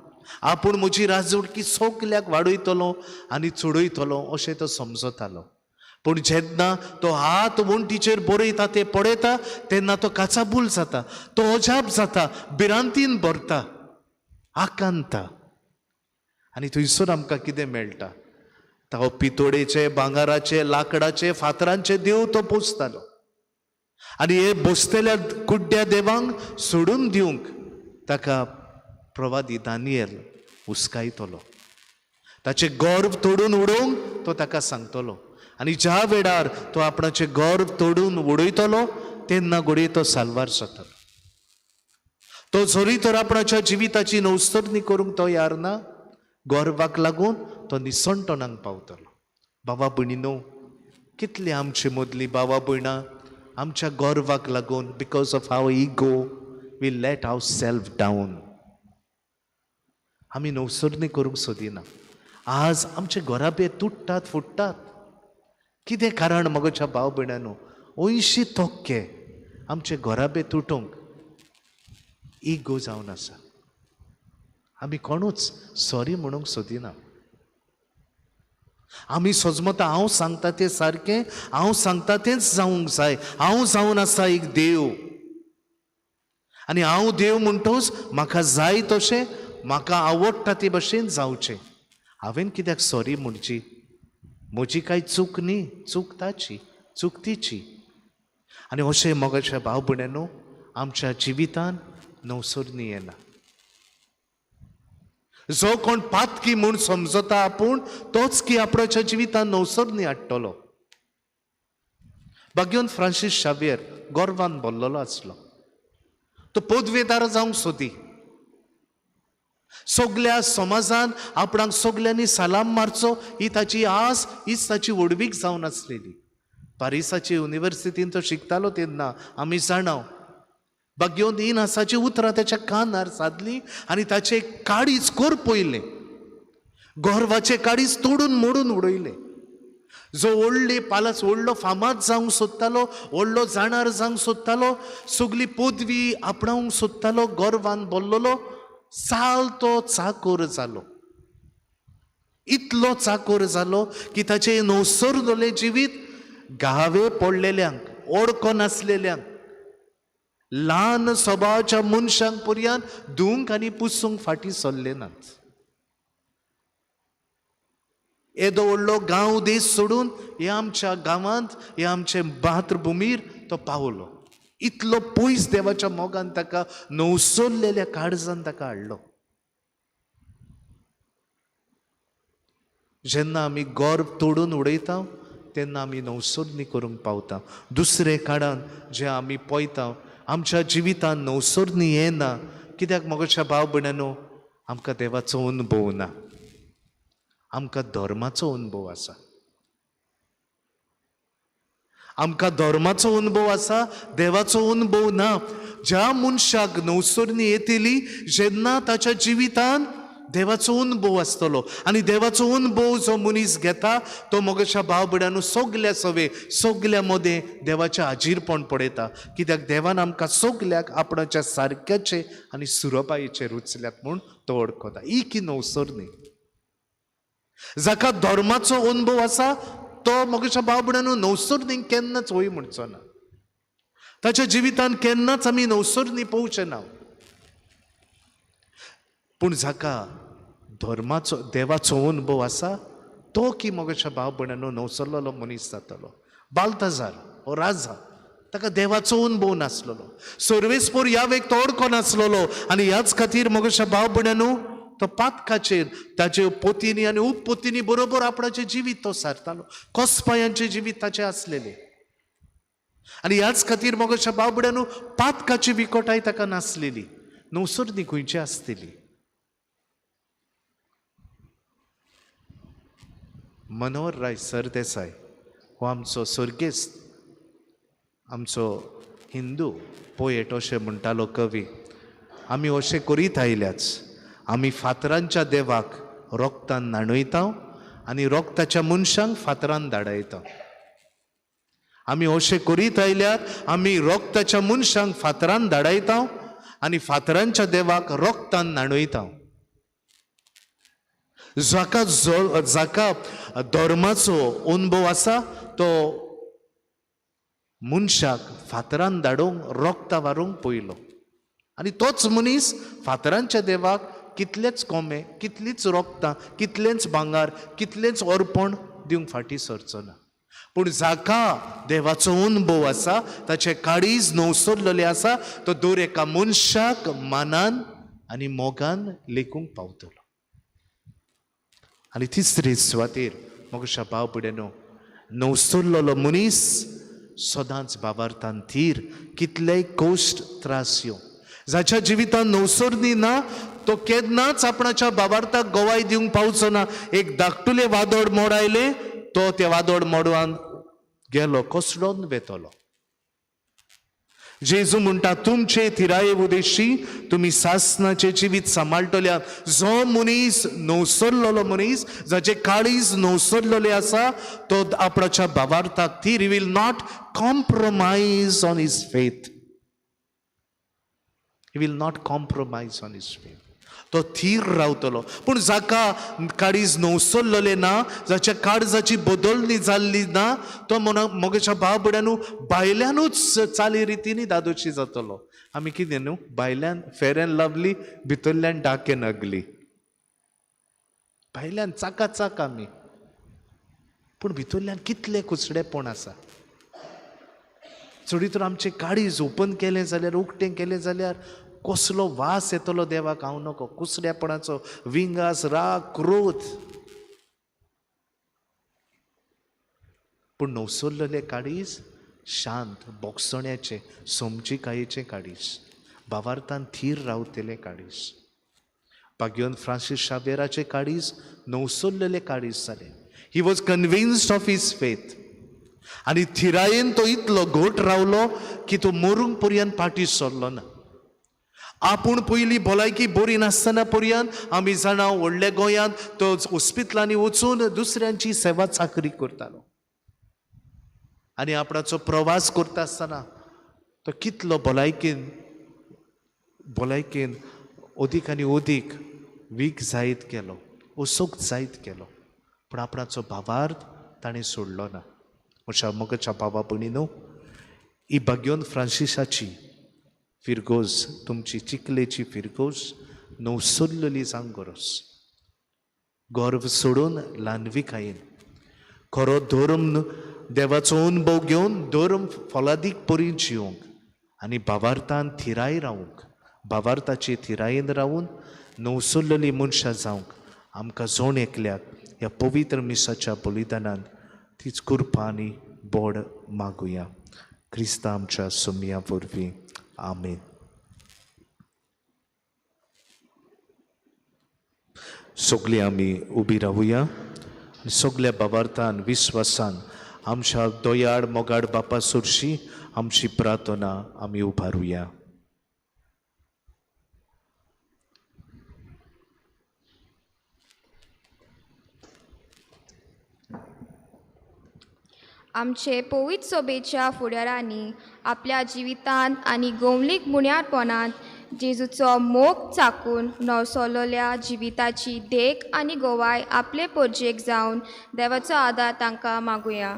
आपूण म्हजी राजवटकी सगल्याक वाडयतलो आनी चडयतलो अशें तो समजतालो. पूण जेन्ना तो हात वण्टीचेर बरयता ते पळयता तेन्ना तो काचाबूल जाता, तो अजाप जाता, भिरांतीन भरता, आकांता. आनी थंयसर आमकां कितें मेळटा? तो पितोडेचे, भांगराचे, लांकडाचे, फातरांचे देव तो पोसतालो आनी हे बसतल्या कुड्ड्या देवांक सोडून दिवंक ताका प्रवादी दानियल हुस्कायतलो. ताचें गर्व तोडून उडोवंक तो ताका सांगतलो आनी ज्या वेळार तो आपणाचें गर्व तोडून उडयतलो तेन्ना घडये तो साल्वार जातलो. तो जरी तर आपणाच्या जिविताची नवसरणी करूंक तयार ना, गर्वाक लागून तो निसणटणाक पावतलो. बाबा भयणीनो, कितले आमचे मदली बाबा भयणां आमच्या गर्वाक लागून, because of our ego we let our self down, आमी नवसरणी करूंक सोदिना. आज आमचे घराबे तुट्टात फुट्टात. कितें कारण म्हज्या भाव भयणांनो? 80% आमचे घराबे तुटूंक इगो जावन आसा. आमी कोणूच सॉरी म्हणूंक सोदिना. आमी सजमता हांव सांगता तें सारकें, हांव सांगता तेंच जावंक जाय, हांव जावन आसा एक देव आनी हांव देव म्हणटोच म्हाका जाय तशें, म्हाका आवडटा ते भशेन जावचें. हांवें कित्याक सॉरी म्हणची? म्हजी कांय चूक न्ही, चूक ताची, चूक तिची. आनी अशें म्हज्या भाव भयणांनो आमच्या जिवितान नवसरणी येना. जो कोण पातकी म्हूण समजता आपूण तोच की आपणाच्या जिवितान नवसरणी हाडटलो. भाग्यवंत फ्रांसीस शावियर गर्वान भरलेलो आसलो. तो पदवेदार जावंक सोदी. सगल्या समाजान आपणाक सगल्यांनी सलाम मारचो ही ताची आस, हीच ताची व्हडवीक जावन आसलेली. पारिसाचे युनिवर्सिटीन तो शिकतालो तेन्ना आमी जाणाव भाग्यवंत इनासाची उतरां ताच्या कानार सादली आनी ताचे काळीज कोरपयलें, गर्वाचें काळीज तोडून मोडून उडयलें. जो व्हडले पालास व्हडलो फामाद जावंक सोदतालो, व्हडलो जाणार जावंक सोदतालो, सगली पदवी आपणावंक सोदतालो, गर्वान भरलेलो, साल तो चाकोर जालो. इतलो चाकोर जालो की ताचें नवसरलें जिवीत गावे पडलेल्यांक, ओडको नासलेल्यांक, ल्हान स्वभावाच्या मनशांक पर्यान धुवंक आनी पुसूंक फाटीं सरले नात. येदो व्हडलो गांव देश सोडून ह्या आमच्या गांवांत, ह्या आमचे मातृभुमीर तो पावलो. इतलो पयस देवाच्या मोगान ताका नवसरलेल्या काळजान ताका हाडलो. जेन्ना आमी गर्व तोडून उडयता तेन्ना आमी नवसरणी करूंक पावता. दुसरे काळान जे आमी पळयता आमच्या जिवितान नवसरणी येना. कित्याक म्हज्या भाव भयणांनो? आमकां देवाचो अनुभव ना, आमकां धर्माचो अनुभव आसा. आमकां धर्माचो अनुभव आसा, देवाचो अनुभव ना. ज्या मनशाक नवसरणी येतली जेन्ना ताच्या जिवितान देवाचो अनुभव आसतलो आनी देवाचो अनुभव जो मनीस घेता तो म्हज्या भाव भयणांनो सगल्या सवे सगल्या मदें देवाचें हाजीरपण पळयता. कित्याक देवान आमकां सगल्याक आपणाच्या सारक्याचे आनी सुरपायेचे रुचल्यात म्हूण तो वळखता. ही की नवसरणी. जाका धर्माचो अनुभव आसा तो म्हज्या भाव भयणांनो नवसरणी केन्नाच वय म्हणचो ना. ताच्या जिवितान केन्नाच आमी नवसरणी पळोवचे ना. पूण जाका धर्माचो देवाचो अनुभव आसा तो की म्हज्या भाव भयणांनो नवसरलेलो मनीस जातलो. बाल्ताजार हो राजा, ताका देवाचो अनुभव नासलेलो, सर्वेस्पोर ह्या वेग तो ओडको नासलेलो आनी ह्याच खातीर म्हज्या भाव भयणांनो तो पातकाचेर ताचे पोतीनी आनी उपपोतीनी बरोबर आपणाचें जिवीत तो सारतालो. कोसपायांचें जिवीत ताचें आसलेलें आनी ह्याच खातीर म्हज्या भाव भयणांनो पातकाची विकोटाय ताका नासलेली, नवसरणी खंयची आसतली. मनोहरराय सरदेसाय हो आमचो सर्गेस्त, आमचो हिंदू पोएट अशें म्हणटालो कवी. आमी अशें करीत आयल्याच, आमी फातरांच्या देवाक रोगतान न्हाणयता आनी रोगताच्या मनशांक फातरान धाडायता. आमी अशें करीत आयल्यात, आमी रोगताच्या मनशांक फातरान धाडायता आनी फातरांच्या देवाक रोगतान न्हाणयता. जाका जाका धर्माचो अनुभव आसा तो मनशाक फातरान धाडूंक रोगता वारूंक पयलो, आनी तोच मनीस फातरांच्या देवाक कितलेच कोमे, कितलीच रोगतां, कितलेंच भांगार, कितलेंच अर्पण दिवंक फाटीं सरचो ना. पूण जाका देवाचो अनुभव आसा, ताचें काळीज नवसरलेलें आसा, तो दर एका मनशाक मानान आनी मोगान लेखूंक पावतलो. आनी तिसरे सुवातेर मोगशा भाव भयणींनो, नवसरलेलो मनीस सदांच बाबार्थान थीर, कितलेय कश्ट त्रास येवं. जाच्या जिवितान नवसरणी ना तो केन्नाच आपणाच्या बाबार्थाक गवाय दिवंक पावचो ना. एक धाकटुलें वादळ मोड आयलें तो त्या वादळ मोडवान गेलो, कोसळोन वेतलो. जेजू म्हणटा, तुमचे थिराये उदेशी तुमी सासनाचें जिवीत सांबाळटल्यात. जो मनीस नवसरलेलो मनीस, जाचें काळीज नवसरलेलें आसा, तो आपणाच्या भावार्थाक थीर. He will not compromise on his faith. He will not compromise on his faith. तो थीर रावतलो. पूण जाका काळीज नवसरलेलें ना, जाच्या काळजाची बदलणी जाल्ली ना, तो मोगेच्या भाव भयणांनो भायल्यानूच चाली रितींनी दादोशी जातलो. आमी कितें न्हू, भायल्यान फेर एंड लवली, भितरल्यान डार्क एंड अगली. भायल्यान चाकाचाक आमी, पूण भितरल्यान कितलें कुसडेपण आसा. चडीत आमचें काळीज ओपन केलें जाल्यार, उक्तें केलें जाल्यार कसलो वास येतलो देवाक हांव नको, कुसड्यापणाचो, विंगास, राग, क्रोध. पूण नवसरलेलें काळीज शांत, बोगसण्याचें, समजिकायेचें काळीज, भावार्थान थीर रावतलें काळीज. भाग्यवंत फ्रांसीस शावेराचें काळीज नवसरलेलें काळीज जालें. He was convinced of his faith. आनी थिरायेन तो इतलो घट रावलो की तो मरूंक पर्यंत फाटीं सरलो ना. आपूण पयलीं भलायकी बरी नासतना पर्यंत आमी जाणा व्हडल्या गोंयांत तो हॉस्पिटलांनी वचून दुसऱ्यांची सेवा चाकरी करतालो. आनी आपणाचो प्रवास करता आसतना तो कितलो भलायकेन भलायकेन अदीक आनी अदीक वीक जायत गेलो, असोक जायत गेलो, पूण आपणाचो भावार्थ ताणें सोडलो ना. अशा मोगाच्या भावा भयणींनो, ही भाग्यवंत फ्रांसिसाची फिरगोज, तुमची चिखलेची फिरगोज नवसरलेली जावंक गरज. गर्व सोडून ल्हानविकायेन खरो धर्म, देवाचो अनुभव घेवन धर्म फलादीक परी जिवंक आनी भावार्थान थिराय रावंक, भावार्थाचे थिरायेन रावून नवसरलेली मनशां जावंक आमकां जण एकल्याक ह्या पवित्र मिसाच्या बलिदानान तीच कृपा आनी बोड मागुया. क्रिस्ता आमच्या सुमया वरवीं, आमेन. सगळीं आमी उबी रावुया आनी सगल्या भावार्थान विस्वासान आमच्या दयाळ मोगाड बापा सुरशी आमची प्रार्थना आमी उबारुया. आमचे पवित्र सोबेच्या फुडारांनी आपल्या जिवितांत आनी गोमलीक मुण्यारपणांत जेजूचो मोग चाकून नवसोलोल्या जिविताची देख आनी गोवाय आपले पोरजेक जावन देवाचो आदार तांकां मागुया.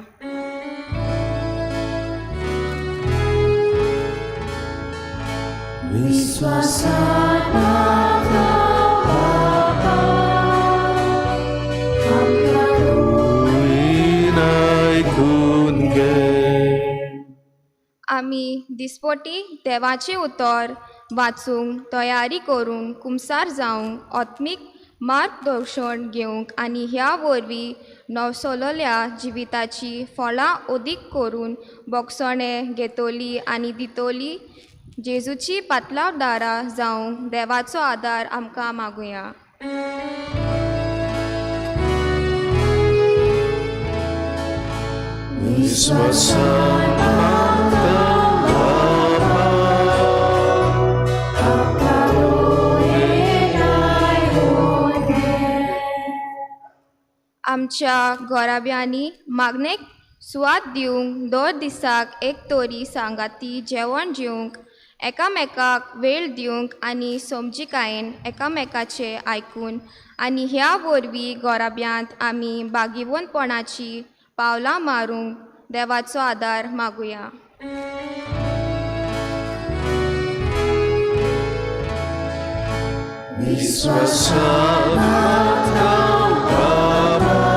आमी दिसपटी देवाचें उतर वाचूंक, तयारी करूंक, कुमसार जावंक, आत्मीक मार्गदर्शन घेवंक आनी ह्या वरवीं नवसोलोल्या जिविताची फळां अदीक करून बोगसणें घेतली आनी दितली जेजूची पातलावदारां जावंक देवाचो आदार आमकां मागुया. विस्वासान मागता बापा. आमच्या घराब्यांनी मागणेक सुवात दिवंक दर दिसाक एक तरी सांगाती जेवण जेवंक एकामेकाक वेळ दिवंक आनी समजिकायेन एकामेकाचें आयकून आनी ह्या वरवीं घराब्यांत आमी बागिवनपणाची पावलां मारूंक देवाचो आदार मागुया. विस्वासान मागता बापा.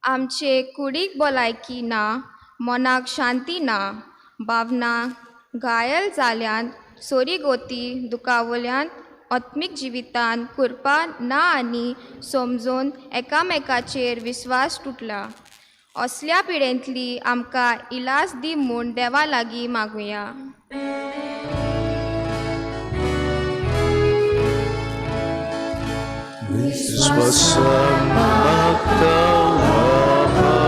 आमचे कुडीक भलायकी ना, मनाक शांती ना, भावना घायल जाल्यान, सोरी गोती दुखावल्यान, आत्मीक जिवितान कृपा ना आनी समजून एकामेकाचेर विस्वास तुटला. असल्या पिडेंतली आमकां इलाज दी म्हूण देवा लागीं मागुया. विस्वासान मागता बापा.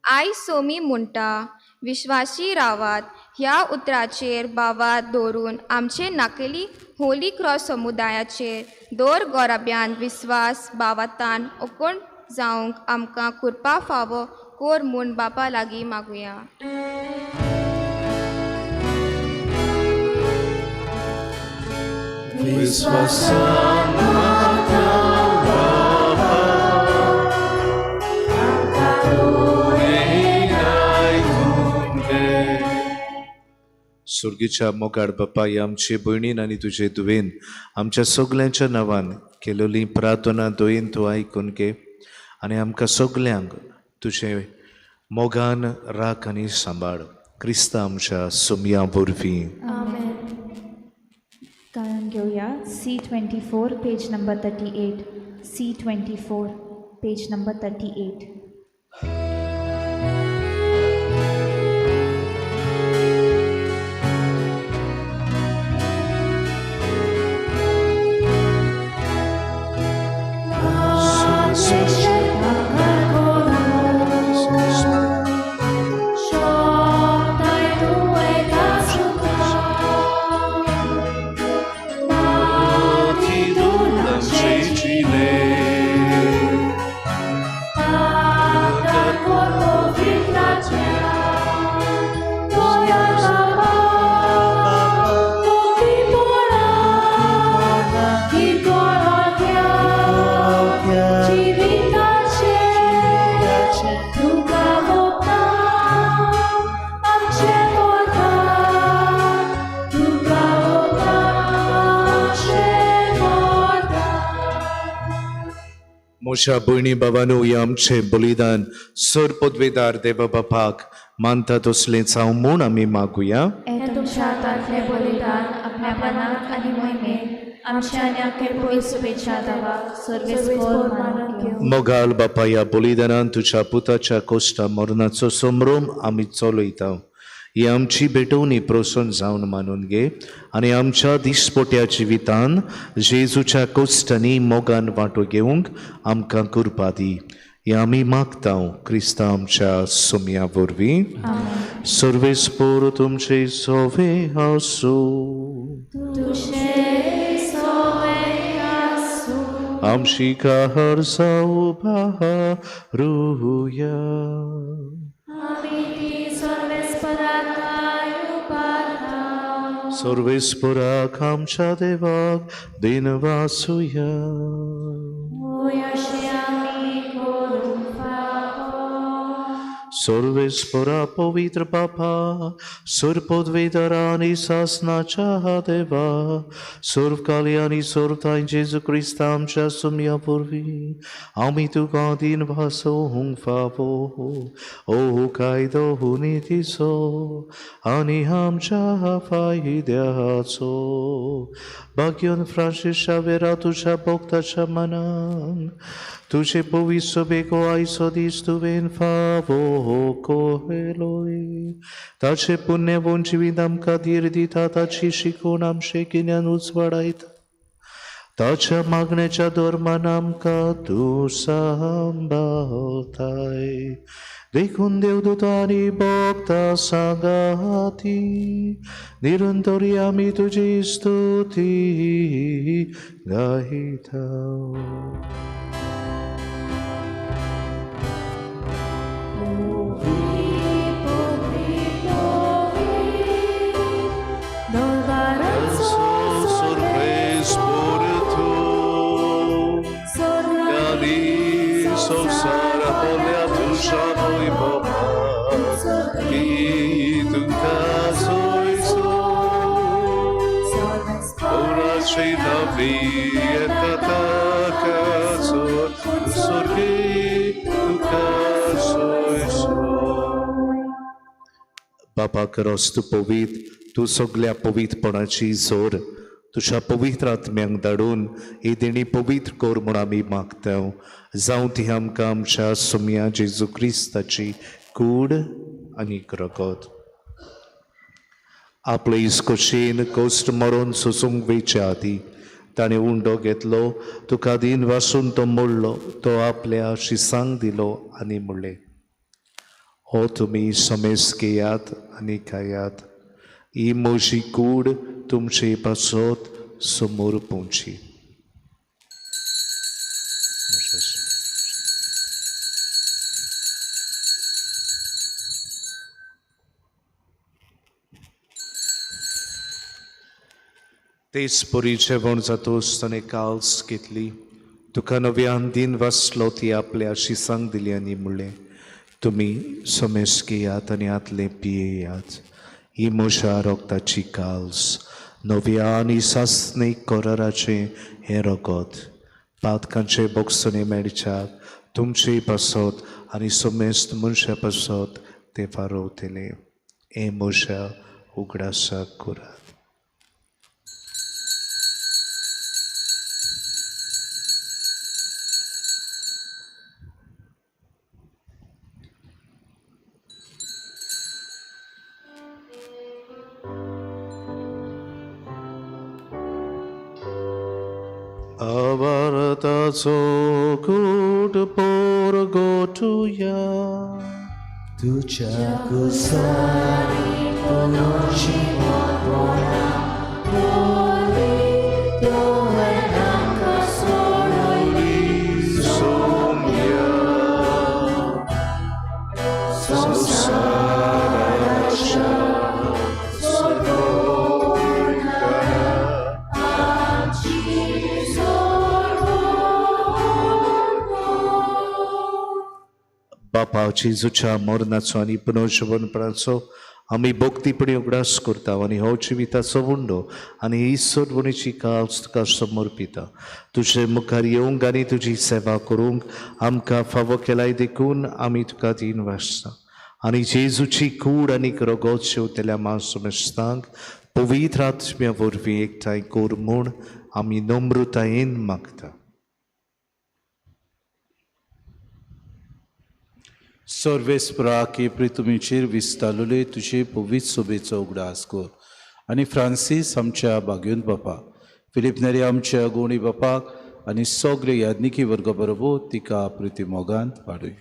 आई सोमी म्हणटा, विश्वासी रावात ह्या उतराचेर भावात दवरून आमचे नाकेली होली क्रॉस समुदायाचेर दर गोराब्यान विस्वास भावातान ओकोण जावंक आमकां कृपा फावो कोर म्हूण बापा लागीं मागुया. विस्वासान मागता बापा. सुर्गीच्या मोगाळ बापा, ह्या आमचे भयणीन आनी तुजे धुवेन आमच्या सगल्यांच्या नांवान केलोली प्रार्थना दोयेन तूं आयकून घे आनी आमकां सगल्यांक तुजे मोगान राख आनी सांबाळ. क्रिस्ता आमच्या सोमया वरवीं. गायन घेवया C24 page number 38. C24 page number 38. म्हज्या भयणी बाबानू, हें आमचें बलिदान सर पदवेदार देवा बापाक मानता तसलें जावं म्हूण आमी मागुया. हें तुमच्या हातांतलें बलिदान आपल्या मनाक आनी मोहिमेक आमच्या आनी आख्खे पयस सुबेच्या देवाक सर्वेस्पोर मानून घेवं. मोगाल बापा, ह्या बलिदानान तुज्या पुताच्या कोश्टा मरणाचो संभ्रम आमी चलयता. ही आमची भेटवणी प्रसन्न जावन मानून घे आनी आमच्या दिसपोट्या जिवितान जेजूच्या कोश्टांनी मोगान वांटो घेवंक आमकां कृपा दी. हे आमी मागता क्रिस्ता आमच्या सोमया वरवीं. सर्वेस्पोर तुमचे सोवे आसूं. आमची कहर जावं भारुया. सर्वेस्पोराक आमच्या देवाक दिनवासुया. सर्वेस्पोरा पवित्र बापा, सर्वपदवीधरा आनी सासनाच्या देवा, सर्वकाली आनी सर्वताय जेजू क्रिस्ता आमच्या सुमया वरवीं आमी तुका दिनवासोवंक फावो. ओ कायदो नितीचो आनी आमच्या फायद्याचो. भाग्योन फ्रांसीस शावेरा तुज्या भक्ताच्या मनान तुजे पवित्र सभेको आयचो दीस तुवें फावो कोहेलोय ताचे पुण्यवोन जिवीत आमकां धीर दिता ताची शिकवण आमचें गिन्यान उजवाडायता ताच्या मागण्याच्या धर्मान आमकां तूं सांबाळताय देखून देवदूत आनी भक्ता सांगाती निरंतरी आमी तुजी स्तुती गायता. बापा करोस तूं पवित्र, तूं सगल्या पवित्रपणाची जोर तुज्या पवित्र आत्म्यांक धाडून ही देणी पवित्र कर म्हूण आमी मागता. जावं ती आमकां आमच्या सुम्या जेजू क्रिस्ताची कूड आनी रगत. आपले इस्कोशेन कोश्ट मरोन सोसूंक वयच्या आदीं ताणें उंडो घेतलो, तुका दीन वासून तो मोडलो, तो आपल्या शिसांक दिलो आनी म्हणलें, हो तुमी समेस घेयात आनी खायात, ही म्हजी कूड तुमचे पासत समोर पोवची. तेच परी जेवण जातोच ताणें काल्स घेतली, तुका नव्यान दीन वाचलो, ती आपल्या शिसांक दिली आनी म्हणलें, तुमी समेस घेयात आनी आतलें पियेयात, ही म्हज्या रगताची काल्स, नव्या आनी सासणीक कराराचें हें रगत, पातकांचे बोगसणे मेळच्याक तुमचे पासत आनी समेस्त मनशा पासत तें फारोवतलें. हें म्हज्या उगडासाक करात. आवारताचो कूट पोरगोटुया तुज्या कुसांनी पुनोची मोगोणा तुवें आमकां सोडयली सोम्या संवसाराच्या बापा जेजूच्या मरणाचो आनी पुनर्जीवनपणाचो आमी भक्तीपणी उगडास करता आनी हो जिविताचो उंडो आनी ही सोडवणीची काल्स तुका समर्पिता. तुजे मुखार येवंक आनी तुजी सेवा करूंक आमकां फावो केलाय देखून आमी तुका दीन वाचता आनी जेजूची कूड आनी रगत शेवतल्या मांसमेस्तांक पवित्र आत्म्या वरवीं एकठांय कर म्हूण आमी नम्रतायेन मागता. सर्वेस्परा की प्रितुमीचेर विस्तारलेले तुजे पवित्र सोबेचो उगडास कर आनी फ्रांसीस आमच्या बागयोन बापा, फिलीप नेरी आमच्या गोणी बापाक आनी सगळे याज्ञिकी वर्ग बरोबर तिका प्रिती मोगान वाडय.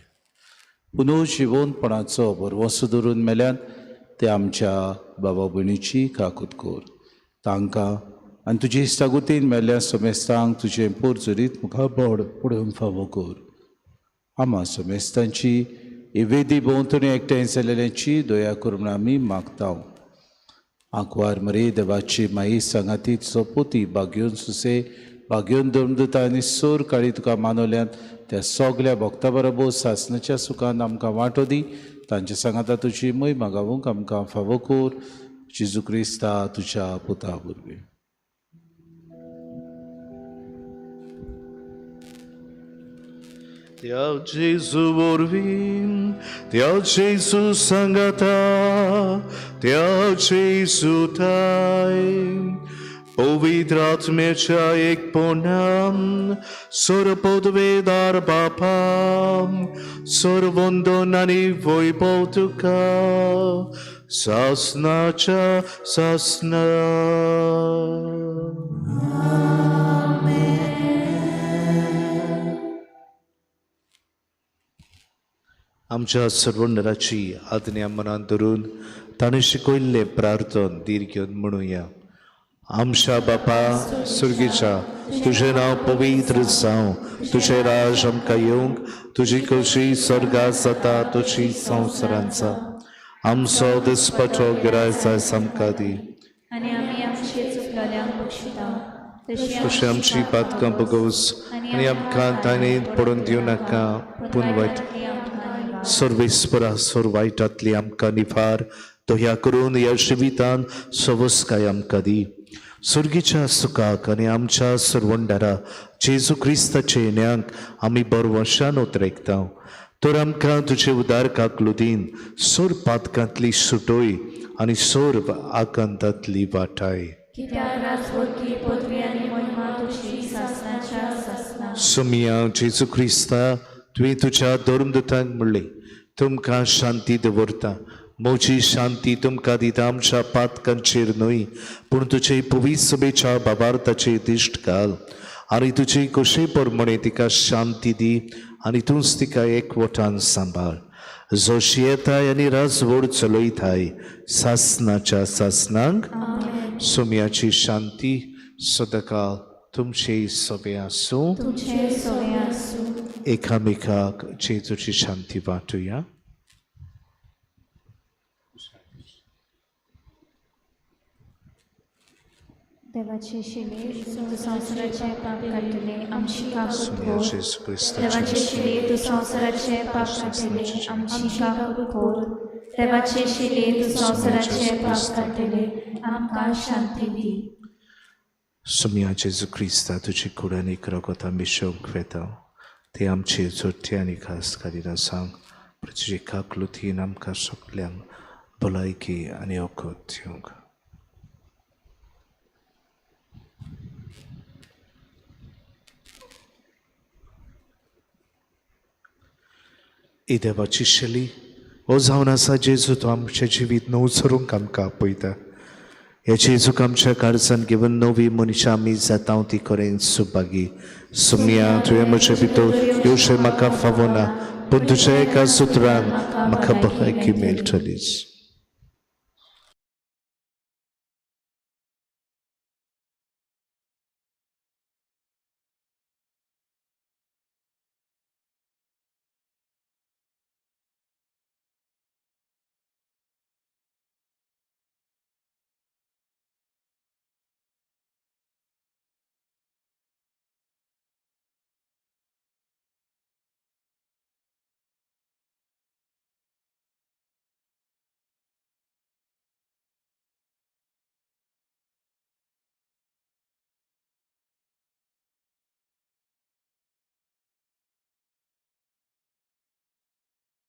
पुनर्जिवनपणाचो भरवंसो धरून मेल्यान ते आमच्या बाबा भयणीची काकूत कर. तांकां आनी तुजे इश्टागुतीन मेल्ल्या समेस्तांक तुजें पोरजरीत मुखार बोड पडोवंक फावो कर. आमा समेस्तांची वेदी भोंवतणी एकठांय जाल्ल्याची दया करून आमी मागता. आंकवार मरे देवाची माई सांगाती सोपोती बागयोन सुसे बागयोन दमदुता आनी सोर काळी तुका मानवल्यात त्या सगल्या भक्ता बरोबर सासणाच्या सुखान आमकां वांटो दी. तांच्या सांगाता तुजी मय मागावूंक आमकां फावो कर. जेजू क्रिस्ता तुज्या पुता वरवीं. त्या जेजू वरवीं, त्या जेजू सांगाता, त्या जेजू ताय पवित्र आत्म्याच्या एकपणान सर्वपदवेदार बापा सर्वंदन आनी वैभव तुका सासनाच्या सासना. आमच्या सर्वंडराची आज्ञा मनांत धरून ताणें शिकयल्लें प्रार्थन धीर घेवन म्हणुया. आमच्या बापा सुर्गीच्या, तुजें नांव पवित्र जावं, तुजें राज आमकां येवंक, तुजी खोशी स्वर्गात जाता तशी संवसारांत जावं. आमचो दिसपटो गिरायक आयज आमकां दी, आनी आमी आमचे चुकलेल्यांक बक्षिता तशी आमची पातकां बगोवस आनी आमकां ताणें पडून दिवं नाका, पूण वायट सर्वेस्परा सोर वायटांतली आमकां निफार दया करून ह्या जिवितान सवस्काय आमकां दी. सुर्गीच्या सुखाक आनी आमच्या सरवंडारा जेजू क्रिस्ताचे येण्याक आमी बरवशान उतरेकता. तर आमकां तुजे उदार काकलुदीन सोर पातकांतली सुटोय आनी सोर आकांतांतली वाटाय. सुमिया जेजू क्रिस्ता, तुवें तुज्या धर्मदूतांक म्हणलें, तुमकां शांती दवरता, म्हजी शांती तुमकां दिता, आमच्या पातकांचेर न्हय पूण तुजे पवित्र सभेच्या बाबार्थाचेर दिश्ट घाल आनी तुजे कशे प्रमाणे तिका शांती दी आनी तूंच तिका एकवटान सांबाळ, जो शियेताय आनी राजवड चलयताय सासनाच्या सासनांक. सोम्याची शांती सदांकाळ तुमचे सभे आसूं. एकामेकाक जेजूची शांती वांटुया. देवाचे शिले तूं संवसाराचें पाप काडटले आमची काकूट कोर. देवाचे शिले तूं संवसाराचें पाप काडटले आमची काकूट कोर. देवाचे शिले तूं संवसाराचें पाप काडटले आमकां शांती दी. सुमिया जेजू क्रिस्ता, तुजी कूड आनी रगत आमी शेवंक वेता ते आमचे जोडटे आनी खास खातीर सांग, तुजी काकलुतीन आमकां सगल्यांक भलायकी आनी वखद दिवंक. ही देवाची शैली हो जावन आसा जेजू तो आमचें जिवीत नव सरूंक आमकां आपयता. ह्या जेजूक आमच्या काळजान घेवन नवी मनशां आमी जाता ती खरेंच सुभागी. सुमिया, तुवें म्हजे भितर येवचें म्हाका फावना, पूण तुज्या एका सुत्रान म्हाका भलायकी मेळटलीच.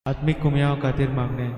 आत्मीक कुमयाव खातीर मागणें.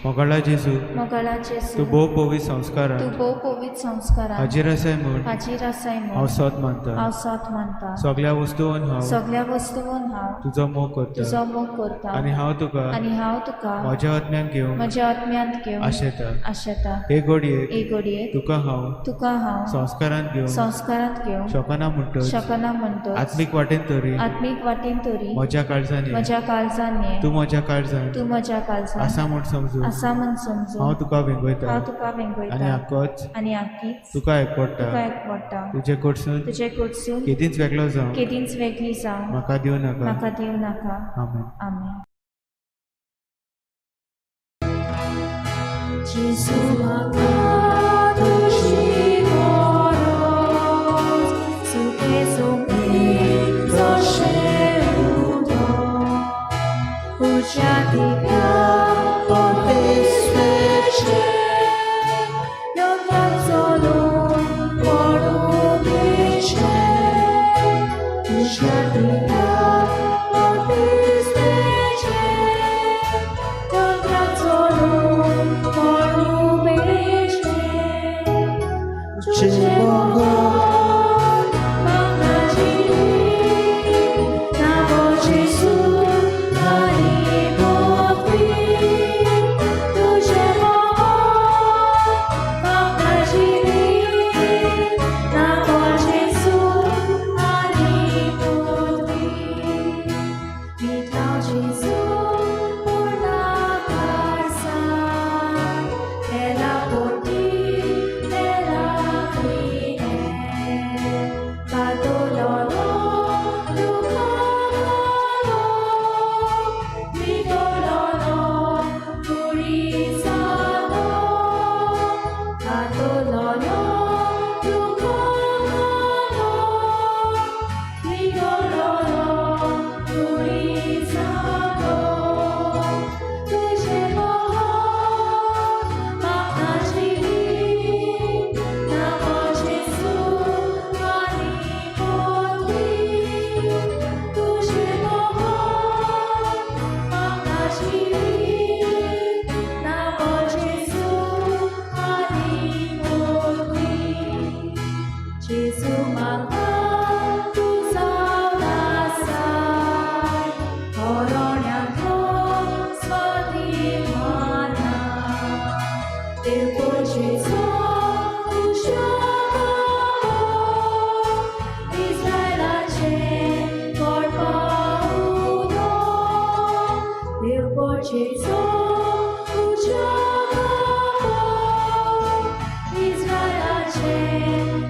मोगाळा जेजू, मोगाळा जेजू, तूं भोव पवित्र संस्कारान, तूं भोव पवित्र संस्कारान हाजीर आसाय म्हूण, हाजीर आसाय म्हूण हांव सोद मानता, हांव सोद मानता. सगल्या वस्तून हांव, सगल्या वस्तून हांव तुजो मोग करता, तुजो मोग करता. आनी हांव तुका, आनी हांव तुका म्हज्या आत्म्यान घेवन, म्हज्या आत्म्यांत घेवन आशेता, आशेता. हे घडयेक, हे घडयेक तुका हांव, तुका हांव संस्कारांत घेवन, संस्कारांत घेवन शकना म्हणटच, शकना म्हणटच आत्मीक वाटेन तरी, आत्मीक वाटेन तरी म्हज्या काळजान, म्हज्या काळजान तूं म्हज्या काळजान, तूं म्हज्या काळजान आसा म्हूण समजून, आसा म्हूण समजून हांव तुका वेंगयता, हांव तुका वेंगयता. आनी आकोच, आनी आकीच तुका एकवडटा, तुका एकवडटा. तुजे कडसून, तुजे कडसून केदींच वेगळो जावं, केदींच वेगळी जावं म्हाका दिवं नाका, म्हाका दिवं नाका. आमेन. आमेन. जेजू म्हाका तुजी गरज, सुखे सोंपी जशें उदक, उज्या दिव्या जेजू म्हाका तूं जावन आसाय होरोण्यांतलो स्वाभिमाना देव जेजू तुज्या इस्रायलाचें कोडपाउलो देव जेजू तुज्या इस्रायलाचें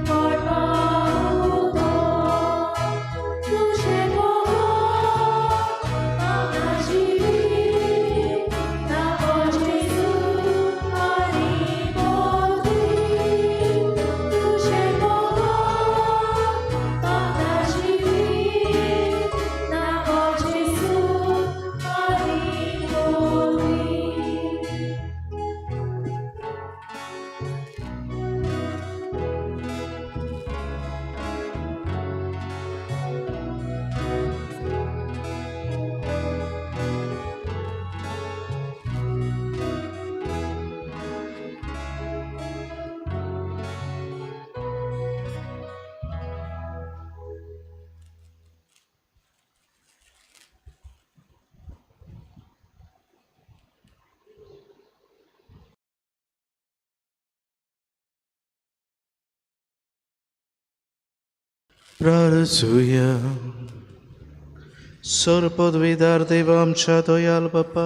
कोडपाउलो तुजें मोग म्हाका जिवीत नांव जेजू आनी मोदी तुजें मोग म्हाका जिवीत नांव जेजू आनी मोदी. प्रार्थुया. सर्पद्विदार देवा आमच्या दयाल बापा,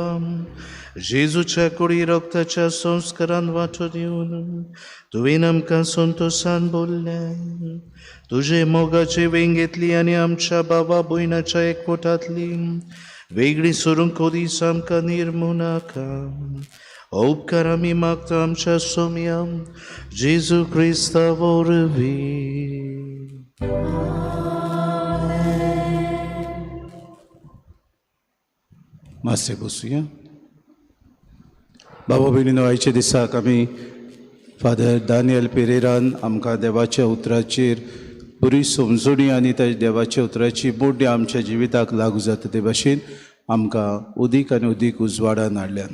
जेजूच्या कुडी रक्ताच्या संस्कारान वांटो दिवन तुवें आमकां संतोशान बोल्लें. तुजे मोगाचे वेंगेंतली आनी आमच्या बाबा भयणाच्या एकवटांतली वेगळी सरूंक कदीच आमकां निर्मू नाका. उपकार आमी मागता आमच्या सोम्या जेजू क्रिस्ता वरवीं. मातशें बसुया. बाबा भयणीनो, आयच्या दिसाक आमी फादर दानियल पेरेरान आमकां देवाच्या उतराचेर बरी समजणी आनी त्या देवाच्या उतराची मोडणी आमच्या जिविताक लागू जाता ते भाशेन आमकां उदीक आनी उदीक उजवाडान हाडल्यान.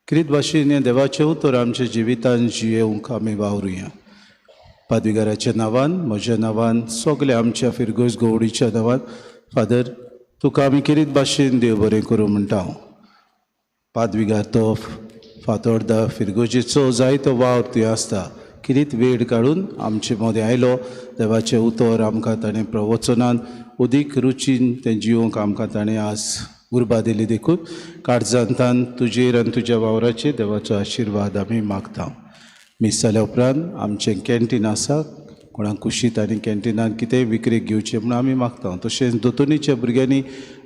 किरीत भाशेन हें देवाचें उतर आमच्या जिवितान जियेवंक आमी वावरुया. पादविगाराच्या नांवान, म्हज्या नांवान, सगल्या आमच्या फिरगोज गवडीच्या नांवान फादर तुका आमी किरीत भाशेन देव बरें करूं म्हणटा हांव. पादविगार तो फातोर्दा फिरगोजेचो जायतो वावर थंय आसता. किरीत वेळ काडून आमचे मदें आयलो. देवाचें उतर आमकां ताणें प्रवचनान उदीक रुचीन तें जिवंक आमकां ताणें आज उर्बा दिली. देखून काळजांतान तुजेर आनी तुज्या वावराचेर देवाचो आशिर्वाद आमी मागता. मीस जाल्या उपरांत आमचें कॅन्टीन आसा, कोणाक कुशीत आनी कॅन्टिनान कितेंय विकरेक घेवचें म्हूण आमी मागता. तशेंच दोतोनीच्या भुरग्यांनी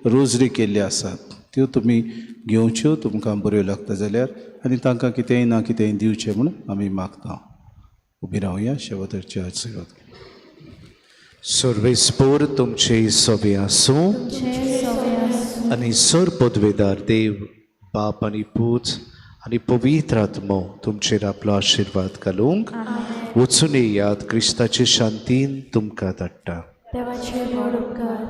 रोजरी केल्ली आसात, त्यो तुमी घेवच्यो तुमकां बऱ्यो लागता जाल्यार, आनी तांकां कितेंय ना कितेंय दिवचें म्हूण आमी मागता. उबी रावया, शेवटचे आशिर्वाद. सर्वेस्पोर तुमचे सोबे आसूं आनी सर पदवेदार देव बाप आनी पूत आनी पवित्र आत्मो तुमचेर आपलो आशिर्वाद घालूंक वचून येयात. क्रिस्ताचे शांतीन तुमकां धाडटा. देवाचे व्हड उपकार.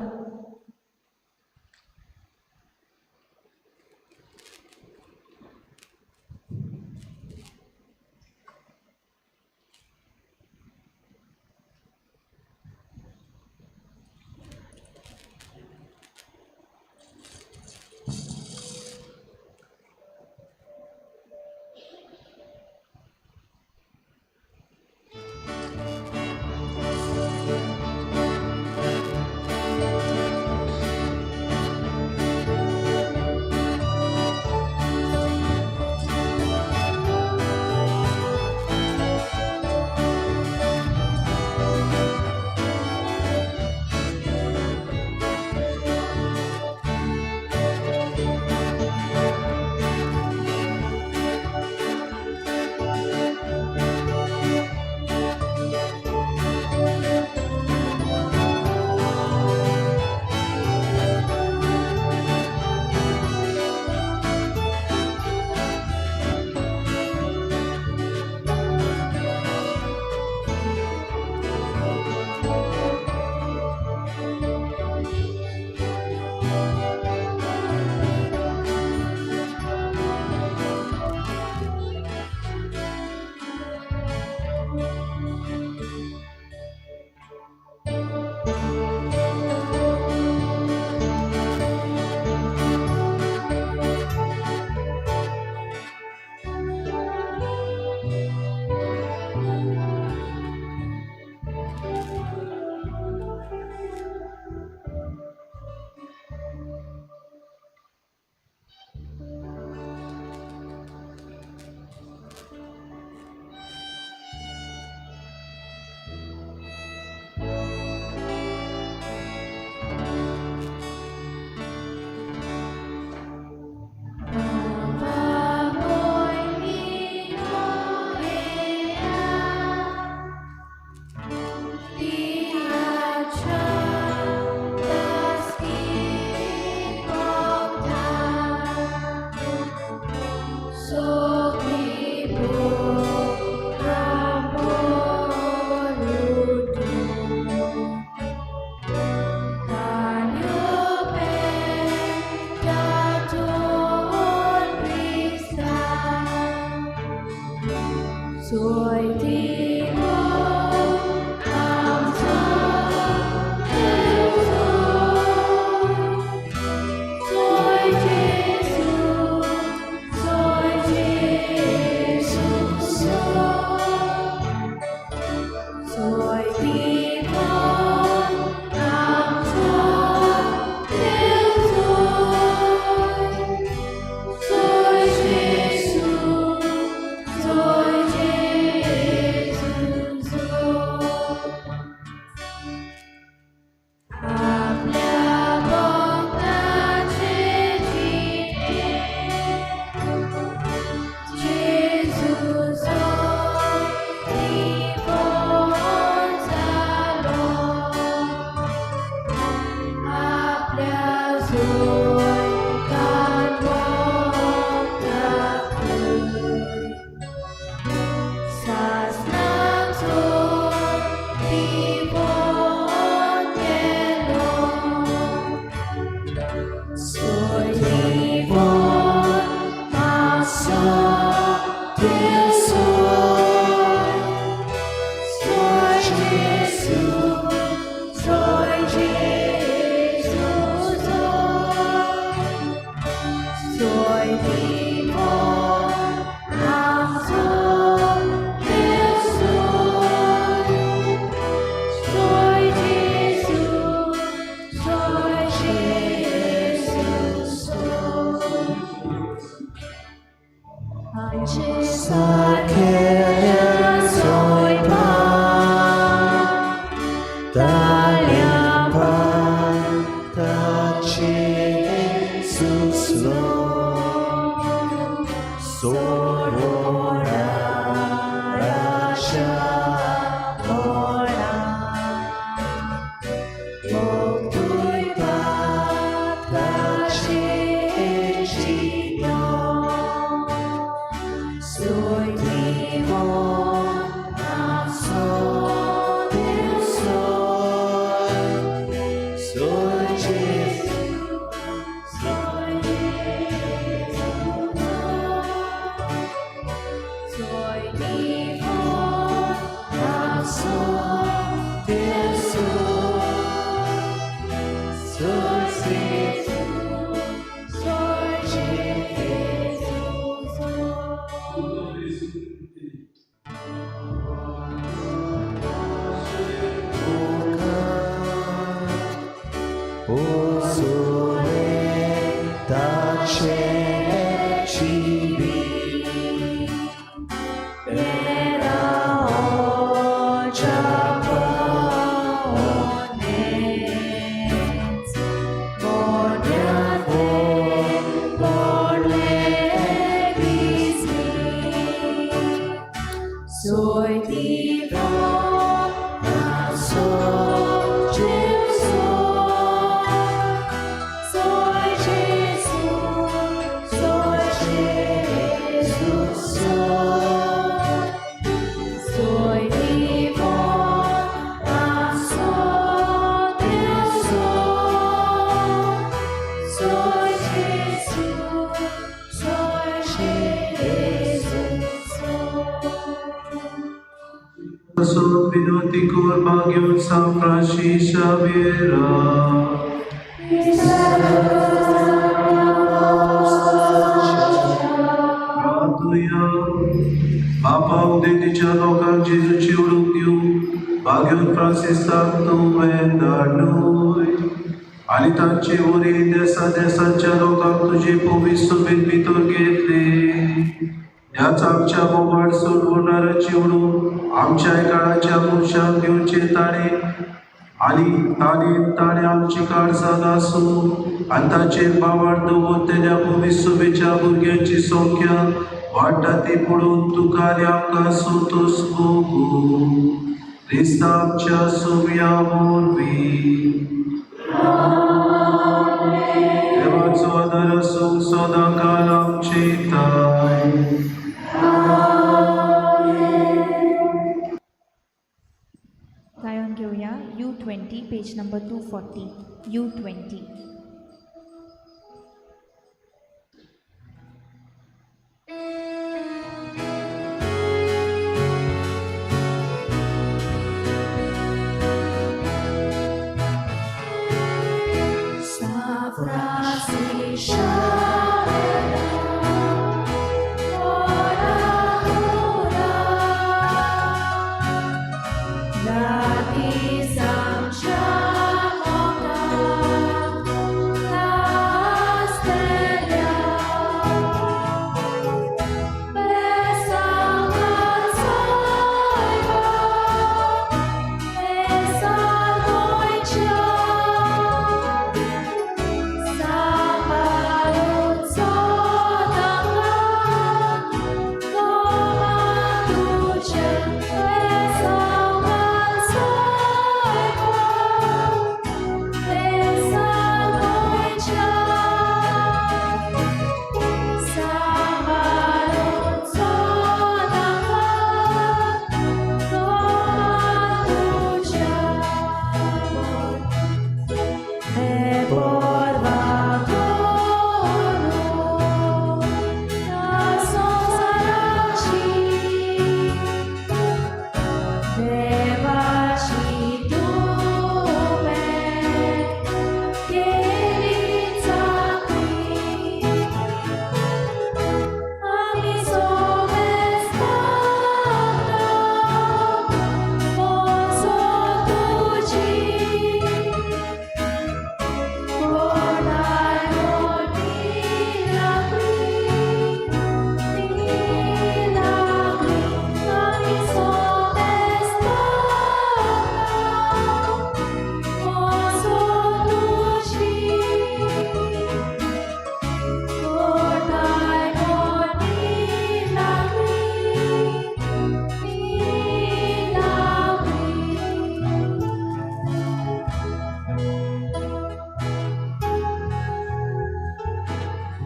ताळ्या पाताचे सुसलो सोडवणाराच्या मोडा मोगतूय पाताचे चिनो Soy vivo, soy, soy Jesús, soy Jesús, soy vivo, soy Jesús, soy Jesús. O sole tace cibi era oja ponens monia por Soy vivo, soy Jesús, soy Jesús, soy Jesús, soy vivo, soy Jesús, soy Jesús, soy Jesús. विनोदी कोर भाग्योन San Francis Xaviera. प्रार्थुया बापा उदेंतीच्या लोकांक जेजूची उडूंक दिवं भाग्योन फ्रांसिसाक तुवें धाडूय आनी तांचे वरी देसा देसांच्या लोकांक तुजे पवित्र सुबेन भितर घेतले ह्याच आमच्या मोगाळ सोडवणाराची उडून आमच्या काळाच्या मनशांक दिवचे ताणें आनी ताणें ताणें आमची काळजां आसूं आनी ताचेर बावार दवर तेन्ना पवित्र सुबेच्या भुरग्यांची संख्या वाडटा ती पळोवन तुका आनी आमकां संतोश भोगूं क्रिस्ता आमच्या सुम्या वरवीं. देवाचो आदार आसूंक सदां काल आमचे ताय. गायन घेवया U20, page number 240, U20.